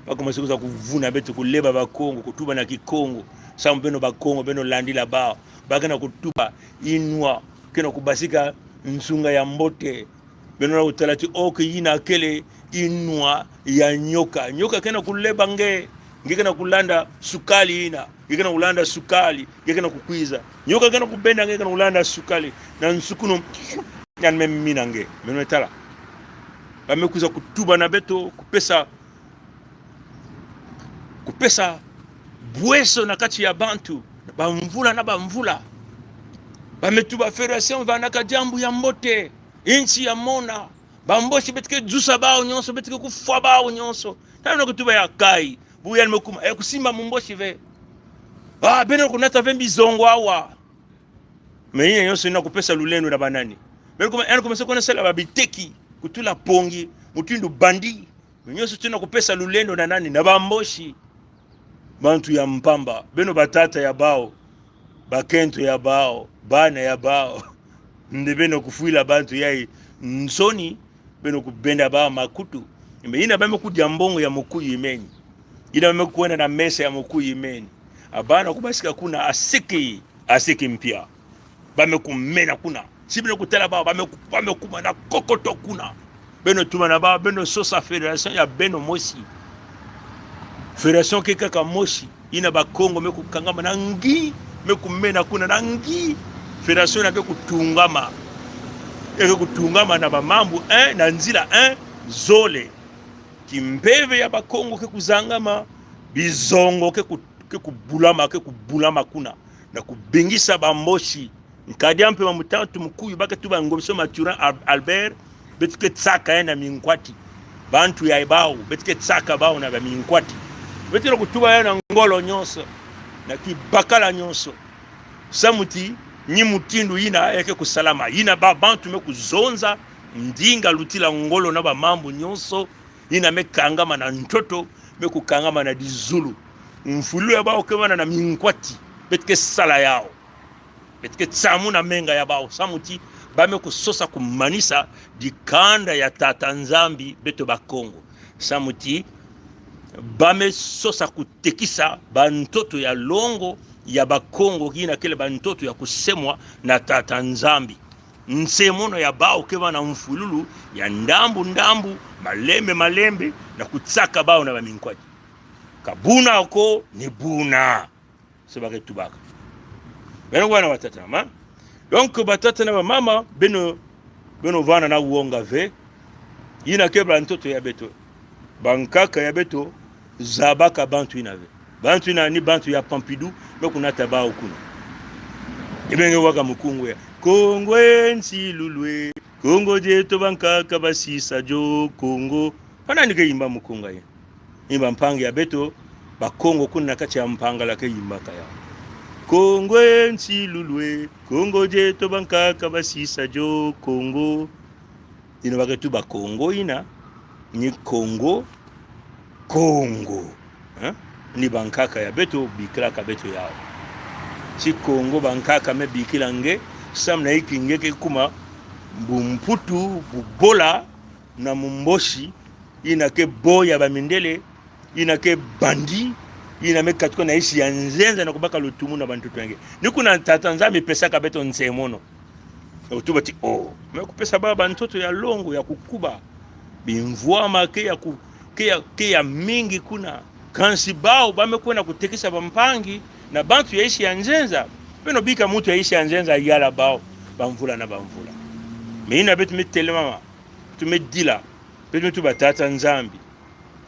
Ba commencer kusosa kuvuna beto, kuleba Bakongo, kutuba na Kikongo. Samu beno Bakongo, beno landila bawu. Ba ke na kutuba inwa ke na kubasika nsunga ya mbote. Beno na kutala ti o ke yina kele inwa ya nyoka. Nyoka ke na kuleba nge, nge ke na kulanda sukali yina. Nge ke na kulanda sukali, nge ke na kukwiza. Nyoka ke na kubenda nge, ke na kulanda sukali. Na nsukunu, yandi me mina nge. Beno me tala. Ba me kwiza kutuba na beto, kupesa, kupesa bweso na kati ya bantu, bamvula na bamvula. Ba me tuba fédération vandaka diambu ya mbote, insi ya mona. Bamboshi beto ke zusa bawu nyonso, beto ke kufwa bawu nyonso. Tala na kutuba ya kai. Bu yandi me kuma, eh, kusimba Mumboshi ve. Ah, beno kunata ve mbi zongo awa. Mais yina nyonso yina kupesa lulendo na banani? Beno kuma, yandi kuma se kwenda sala babiteki, kutula pongi, mutindu bandit. Mais nyonso yina kupesa lulendo na nani? Na Bamboshi. Bantu ya mpamba, beno batata ya bawu, bakento ya bawu, bana ya bawu. Nde beno kufwila bantu yayi nsoni, beno kubenda bawu makutu. Mais yina ba me kudia mbongo ya mukuyu imeni. Yina ba me kwenda na mesa ya mukuyu imeni. Abana kubasika kuna asiki, asiki mpia. Ba me kumena kuna. Si beno kutala bawu, ba me ku-, ba me kuma na kokoto kuna. Beno tuma na bau, beno sosa fédération ya beno mosi. Fédération ke kaka mosi. Yina Bakongo me kukangama na ngi, me kumena kuna na ngi. Fédération yina ke kutungama. E ke kutungama na bamambu, eh, na nzila, eh, zole. Kimpeve ya Bakongo ke kuzangama, bizongo ke ku-, ke kubulama, ke kubulama kuna. Na kubingisa bambosi. Nkadi a mpemba mutantu mukuyu ba ke tuba Ngobiso Mathurin Al-, Albert, beto ke tsaka ye na minkwati. Bantu ya bau, beto ke tsaka bau na ba minkwati. Beto na kutuba ye na ngolo nyonso, na kibakala nyonso. Samu ti, ni mutindu yina e ke kusalama. Yina ba, bantu me kuzonza, ndinga, lutila, ngolo na bamambu nyonso, yina me kangama na ntoto, me kukangama na dizulu. Mfulu ya bau ke bana na minkwati, beto ke sala yau. Beto ke tsamuna menga ya bau, samu ti ba me kusosa kumanisa dikanda ya Tata Nzambi beto Bakongo. Samu ti ba me sosa kutekisa bantoto ya longo ya Bakongo, yina kele bantoto ya kusemwa na Tata Nzambi. Nsemono ya bau ke bana mfululu ya ndambu ndambu, malembe malembe, na kutsaka bau na ba minkwati. Ka buna ko ni buna. Se ba ke tubaka. Beno bana batata na bamama. Donc, batata na bamama, beno, beno vana na wonga ve. Yina ke ba ntoto ya beto. Bankaka ya beto, zabaka bantu yina ve. Bantu yina ni bantu ya Pompidou, me kunata bau kuna. Ebenge waka mukungu ya. Kongo e nsilulu e, Kongo dieto bankaka basisa dio Kongo. Pana ni ke yimba mukunga ye. Yimba mpangi ya beto, Bakongo kuna na kati ya Mpangala ke yimbaka ya. Kongo e nsilulu e, Kongo dieto bankaka basisa dio Kongo. Yina ba ke tuba Kongo yina, ni Kongo, Kongo. Eh? Ni bankaka ya beto, bikilaka beto yau. Si Kongo bankaka me bikila nge, samu na inki nge ke kuma, bumputu, bubola, na mumbosi, yina ke bo ya bamindele, yina ke bandit, yina me katuka na yisi ya nzenza na kubaka lutumu na bantoto ya nge. Ni kuna Tata Nzambi pesaka beto nsemono. Otuba ti, oh, me kupesa baba ntoto ya longo ya kukuba. Bimvwama ke ya ku-, ke ya, ke ya mingi kuna. Kansi bau, ba me kwenda kutekisa bampangi, na bantu ya yisi ya nzenza. Beno bika muntu ya yisi ya nzenza yala bau, bamvula na bamvula. Mais yina beto me telamana. Beto me dila, beto me tuba Tata Nzambi.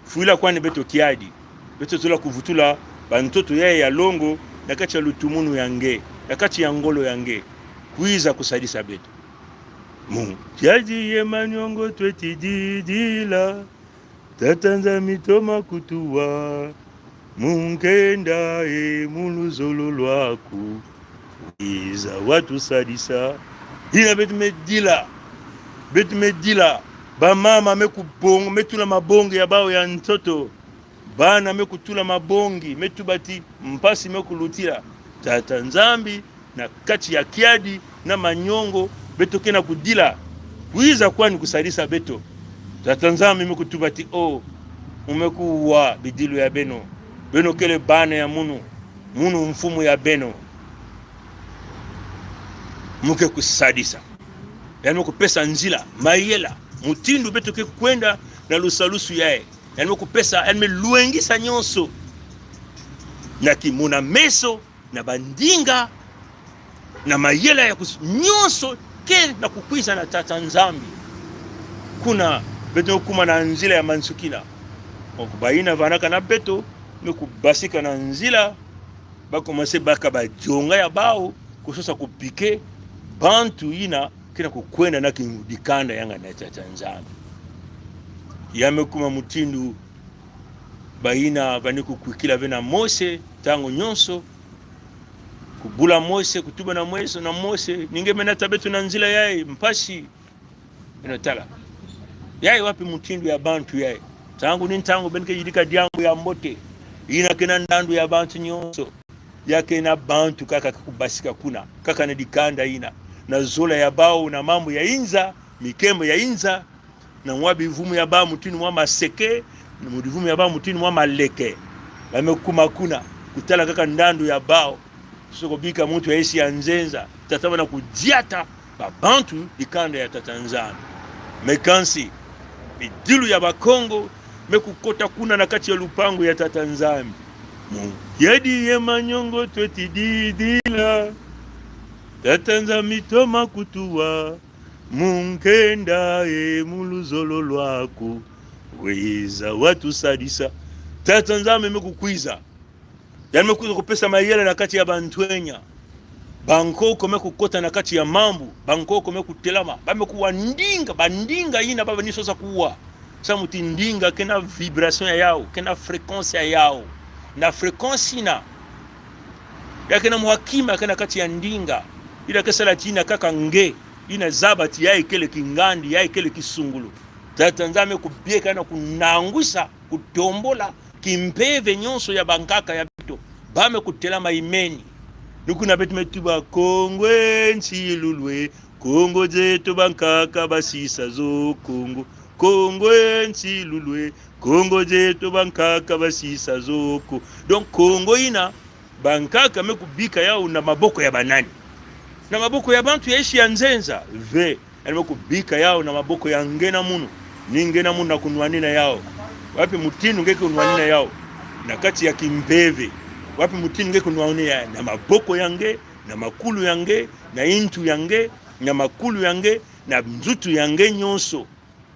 Fwila kwani beto kiadi, beto zola kuvutula bantoto ya, ya longo, na kati ya lutumunu ya nge, na kati ya ngolo ya nge. Kwiza kusadisa beto. Mu kiadi ye manyongo tweti didila, Tata Nzambi toma kutuwa, mu nkenda e mu luzolo lwaku, wiza watusadisa. Yina beto me dila, beto me dila, bamama me kubong-, me tula mabongi ya bau ya ntoto, bana me kutula mabongi, me tuba ti mpasi me kulutila. Tata Nzambi, na kati ya kiadi na manyongo beto ke na kudila, kwiza kwani kusadisa beto. Tata Nzambi me kutuba ti, oh, mu me kuwa bidilu ya beno. Beno kele bana ya munu, munu mfumu ya beno. Mu ke kusadisa. Yandi me kupesa nzila, mayela, mutindu beto ke kwenda na lusalusu yayi. Yandi me kupesa, yandi me lwengisa nyonso. Na kimona meso, na bandinga, na mayela ya kus-, nyonso ke na kukwiza na Tata Nzambi. Kuna beto kuma na nzila ya mansukina. Donc, bayina vanaka na beto, me kubasika na nzila, ba commencer baka badionga ya bau, kusosa kupiquer bantu yina ke na kukwenda na ki-, dikanda yanga na Tata Nzambi. Ya me kuma mutindu bayina vani kukwikila ve na Mose, ntangu nyonso, kubula Mose, kutuba na Mose, na Mose, ni nge me nata beto na nzila yayi, mpasi. Beno tala. Yayi wapi mutindu ya bantu yayi? Ntangu ni ntangu beno ke yidika diambu ya mbote. Yina ke na ndandu ya bantu nyonso. Ya ke na bantu kaka ke kubasika kuna. Kaka na dikanda yina. Na zola ya bau, na mambu ya inza, mikembo ya inza, na mwa bivumu ya bau mutindu mwa maseke, na mwa bivumu ya bau mutindu mwa maleke. Ba me kuma kuna, kutala kaka ndandu ya bau. Sosa kubika muntu ya yisi ya nzenza, tatamana kudiata babantu dikanda ya Tata Nzambi. Mais kansi, Bidilu ya Bakongo me kukota kuna na kati ya lupangu ya Tata Nzambi. Mu kiadi ye manyongo tweti didila. Tata Nzambi toma kutuwa. Mu nkenda e mu luzolo lwaku. Wiza watusadisa. Tata Nzambi me kukwiza. Yandi me kwiza kupesa mayele na kati ya bantwenya. Bankoko me kukota na kati ya mambu. Bankoko me kutelama. Ba me kuwa ndinga. Bandinga yina ba bani sosa kuwa. Samu ti ndinga ke na vibration ya yawu. Ke na fréquence ya yawu. Na fréquence yina, ya ke na mwa kima ke na kati ya ndinga. Yina ke sala ti yina kaka nge. Yina zaba ti yayi kele kingandi, yayi kele kisungulu. Tata Nzambi me kubieka na kunangwisa, kutombola kimpeve nyonso ya bankaka ya beto. Ba me kutelama imeni. Ni kuna beto me tuba: Kongo e nsilulu e, Kongo zeto bankaka basisa zo Kongo. Kongo e nsilulu e, Kongo zeto bankaka basisa zo Ko-. Donc Kongo yina, bankaka me kubika yawu na maboko ya banani? Na maboko ya bantu ya esi ya nzenza? Ve. Yandi me kubika yawu na maboko ya nge na munu. Ni nge na munu na kunwanina yawu. Wapi mutindu nge ke kunwanina yawu? Na kati ya kimpeve. Wapi mutindu nge ke kunwanina yawu? Na maboko ya nge, na makulu ya nge, na yintu ya nge, na makulu ya nge, na nzutu ya nge nyonso.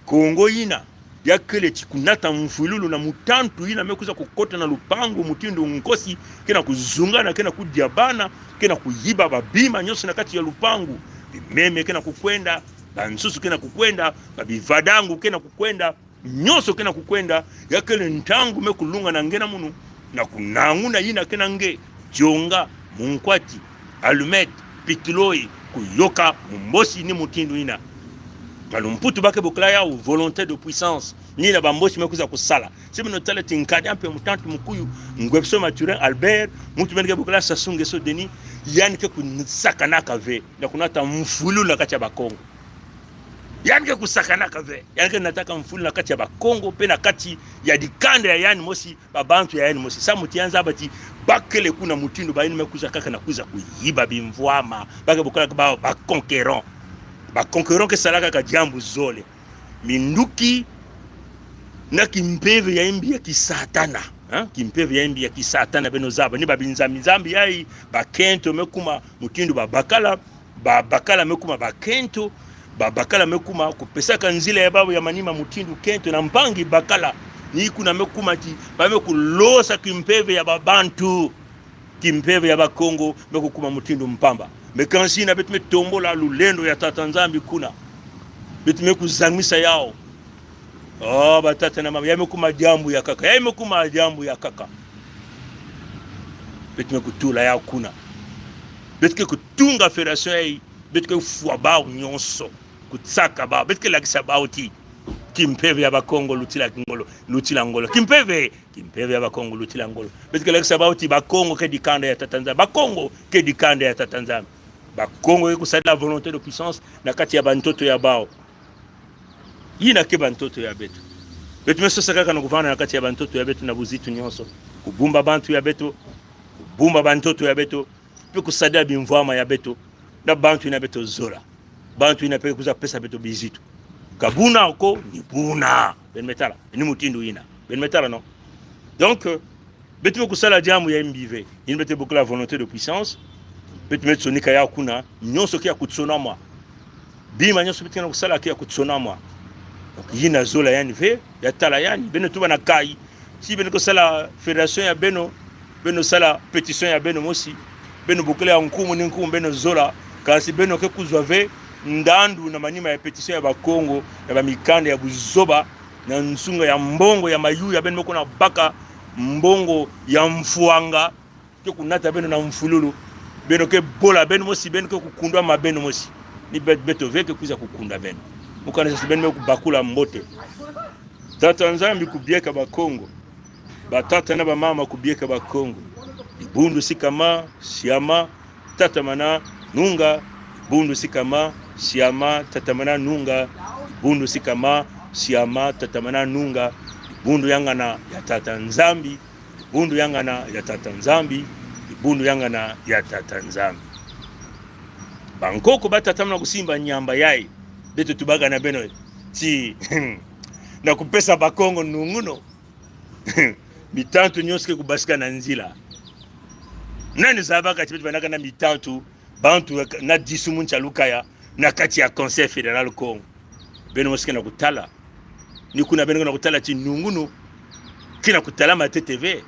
Kongo yina, ya kele ti kunata mfwilulu na mutantu yina me kwiza kukota na lupangu mutindu nkosi, ke na kuzungana, ke na kudia bana, ke na kuyiba babima nyonso na kati ya lupangu. Bimeme ke na kukwenda, bansusu ke na kukwenda, babivadangu ke na kukwenda, nyonso ke na kukwenda. Ya kele ntangu me kulunga na nge na munu, na kunanguna yina ke na nge, dionga, munkwati, allumette, pituloi, kuyoka mumbosi ni mutindu yina. Na lumputu ba ke bokila yawu volonté de puissance. Ni yina bambosi me kwiza kusala. Si beno tala ti nkadi a mpe mutantu mukuyu, Nguesso Mathurin Albert, muntu beno ke bokila Sassou Nguesso Denis, yandi ke kusakanaka ve na kunata mfwilulu na kati ya Bakongo. Yandi ke kusakanaka ve. Yandi ke nataka mfwilulu na kati ya Bakongo, mpe na kati ya dikanda ya yandi mosi, babantu ya yandi mosi. Samu ti yandi zaba ti ba kele kuna mutindu bayina me kwiza kaka na kwiza kuyiba bimvwama. Ba ke bokilaka bawu ba conquérant. Ba conquérant ke salaka kaka diambu zole. Minduki na kimpeve ya yimbi ya kisatana. Ha? Kimpeve ya yimbi ya kisatana, beno zaba. Ni babinzambi-nzambi yayi, bakento me kuma mutindu babakala, babakala me kuma bakento, babakala me kuma kupesaka nzila ya bawu ya manima mutindu kento na mpangi bakala. Ni kuna me kuma ti, ba me kulosa kimpeve ya babantu. Kimpeve ya Bakongo me kukuma mutindu mpamba. Mais kansi yina beto me tombola lulendo ya Tata Nzambi kuna. Beto me kuzangwisa yawu. Oh, batata na mama, ya me kuma diambu ya nkaka. Ya me kuma diambu ya nkaka. Beto me kutula yawu kuna. Beto ke kutunga fédération yayi, beto ke kufwa bawu nyonso. Kutsaka bawu, beto ke lakisa bawu ti kimpeve ya Bakongo lutila ngolo, lutila ngolo. Kimpeve, kimpeve ya Bakongo lutila ngolo. Beto ke lakisa bawu ti Bakongo ke dikanda ya Tata Nzambi. Bakongo ke dikanda ya Tata Nzambi. Bakongo ke kusadila volonté de puissance na kati ya bantoto ya bawu. Yina ke bantoto ya beto. Beto me sosa kaka na kuvanda na kati ya bantoto ya beto na buzitu nyonso. Kubumba bantu ya beto. Kubumba bantoto ya beto. Mpe kusadila bimvwama ya beto na bantu yina beto zola. Bantu yina mpe kwiza pesa beto bizitu. Ka buna ko, ni buna. Beno me tala. Ni mutindu yina. Beno me tala, non? Donc, euh, beto me kusala diambu ya yimbi ve. Yina beto bokila volonté de puissance. Beto me sonika yawu kuna. Nyonso ke ya kutsonamwa. Bima nyonso beto ke na kusala ke ya kutsonamwa. Donc, yina zola yandi ve, ya tala yandi, beno tuba na nkayi. Si beno kusala fédération ya beno, beno sala pétition ya beno mosi, beno bokila ya nkumu ni nkumu beno zola, kansi beno ke kuzwa ve ndandu na manima ya pétition ya Bakongo, na bamikanda ya buzoba, na nsunga ya mbongo ya mayuya beno me kuna baka, mbongo ya mfwanga, ke kunata beno na mfululu. Beno ke bola beno mosi, beno ke kukundwama beno mosi. Ni be-, beto ve ke kwiza kukunda beno. Mu kanisa ti beno me kubakula mbote. Tata Nzambi kubieka Bakongo. Batata na bamama kubieka Bakongo. Dibundu sikama, siama, tatamana, nunga. Dibundu sikama, siama, tatamana, nunga. Dibundu sikama, siama, tatamana, nunga. Dibundu ya ngana ya Tata Nzambi. Dibundu ya ngana ya Tata Nzambi, dibundu ya ngana ya Tata Nzambi. Bankoko batatamana kusimba nyamba yayi, beto tubaka na beno ti, na kupesa Bakongo nungunu. Mitantu nyonso ke kubasika na nzila. Nani zabaka ti beto bana kana mitantu, bantu na dix-huit mu ntia lukaya, na kati ya Conseil Fédéral Kongo. Beno mosi ke na kutala. Ni kuna beno ke na kutala ti nungunu ke na kutalama ntete ve.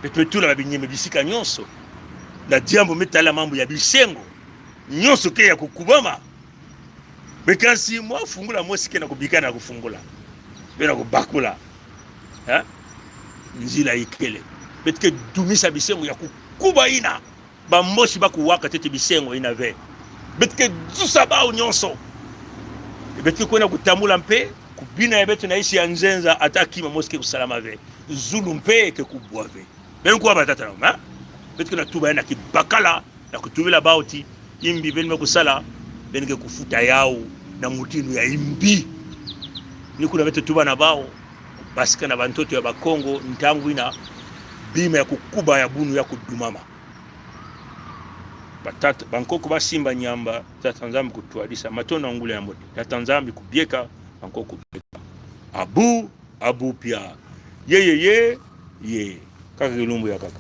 Beto me tula ba binyeme bisika nyonso. Na diambu me tala mambu ya bisengo. Nyonso ke ya kukubama. Be kansi mwa fungula mosi ke na kubika na kufungula. Beno kubakula. Eh? Nzila ikele. Beto ke dumisa bisengo ya kukuba ina. Bamosi ba kuwaka ntete bisengo ina ve. Beto ke zusa bau nyonso. Beto ke kwenda kutambula mpe, kubina ya beto na isi ya nzenza ata kima mosi ke kusalama ve. Zulu mpe ke kubwa ve. Beno kuwa batata na mama. Beto ke na tuba ya na kibakala, na kutubila bau ti, imbi beno me kusala, beno ke kufuta yau, na mutindu ya imbi. Ni kuna beto tuba na bau, kubasika na bantoto ya Bakongo, ntangu ina, bima ya kukuba ya bunu ya kudumama. Batata, bankoko basimba nyamba, Tata Nzambi kutwadisa, matondo na ngula ya mbote, Tata Nzambi kubieka, bankoko kubieka. Abu, abu pia. Ye, ye, ye, ye. Kaka kilumbu ya kaka.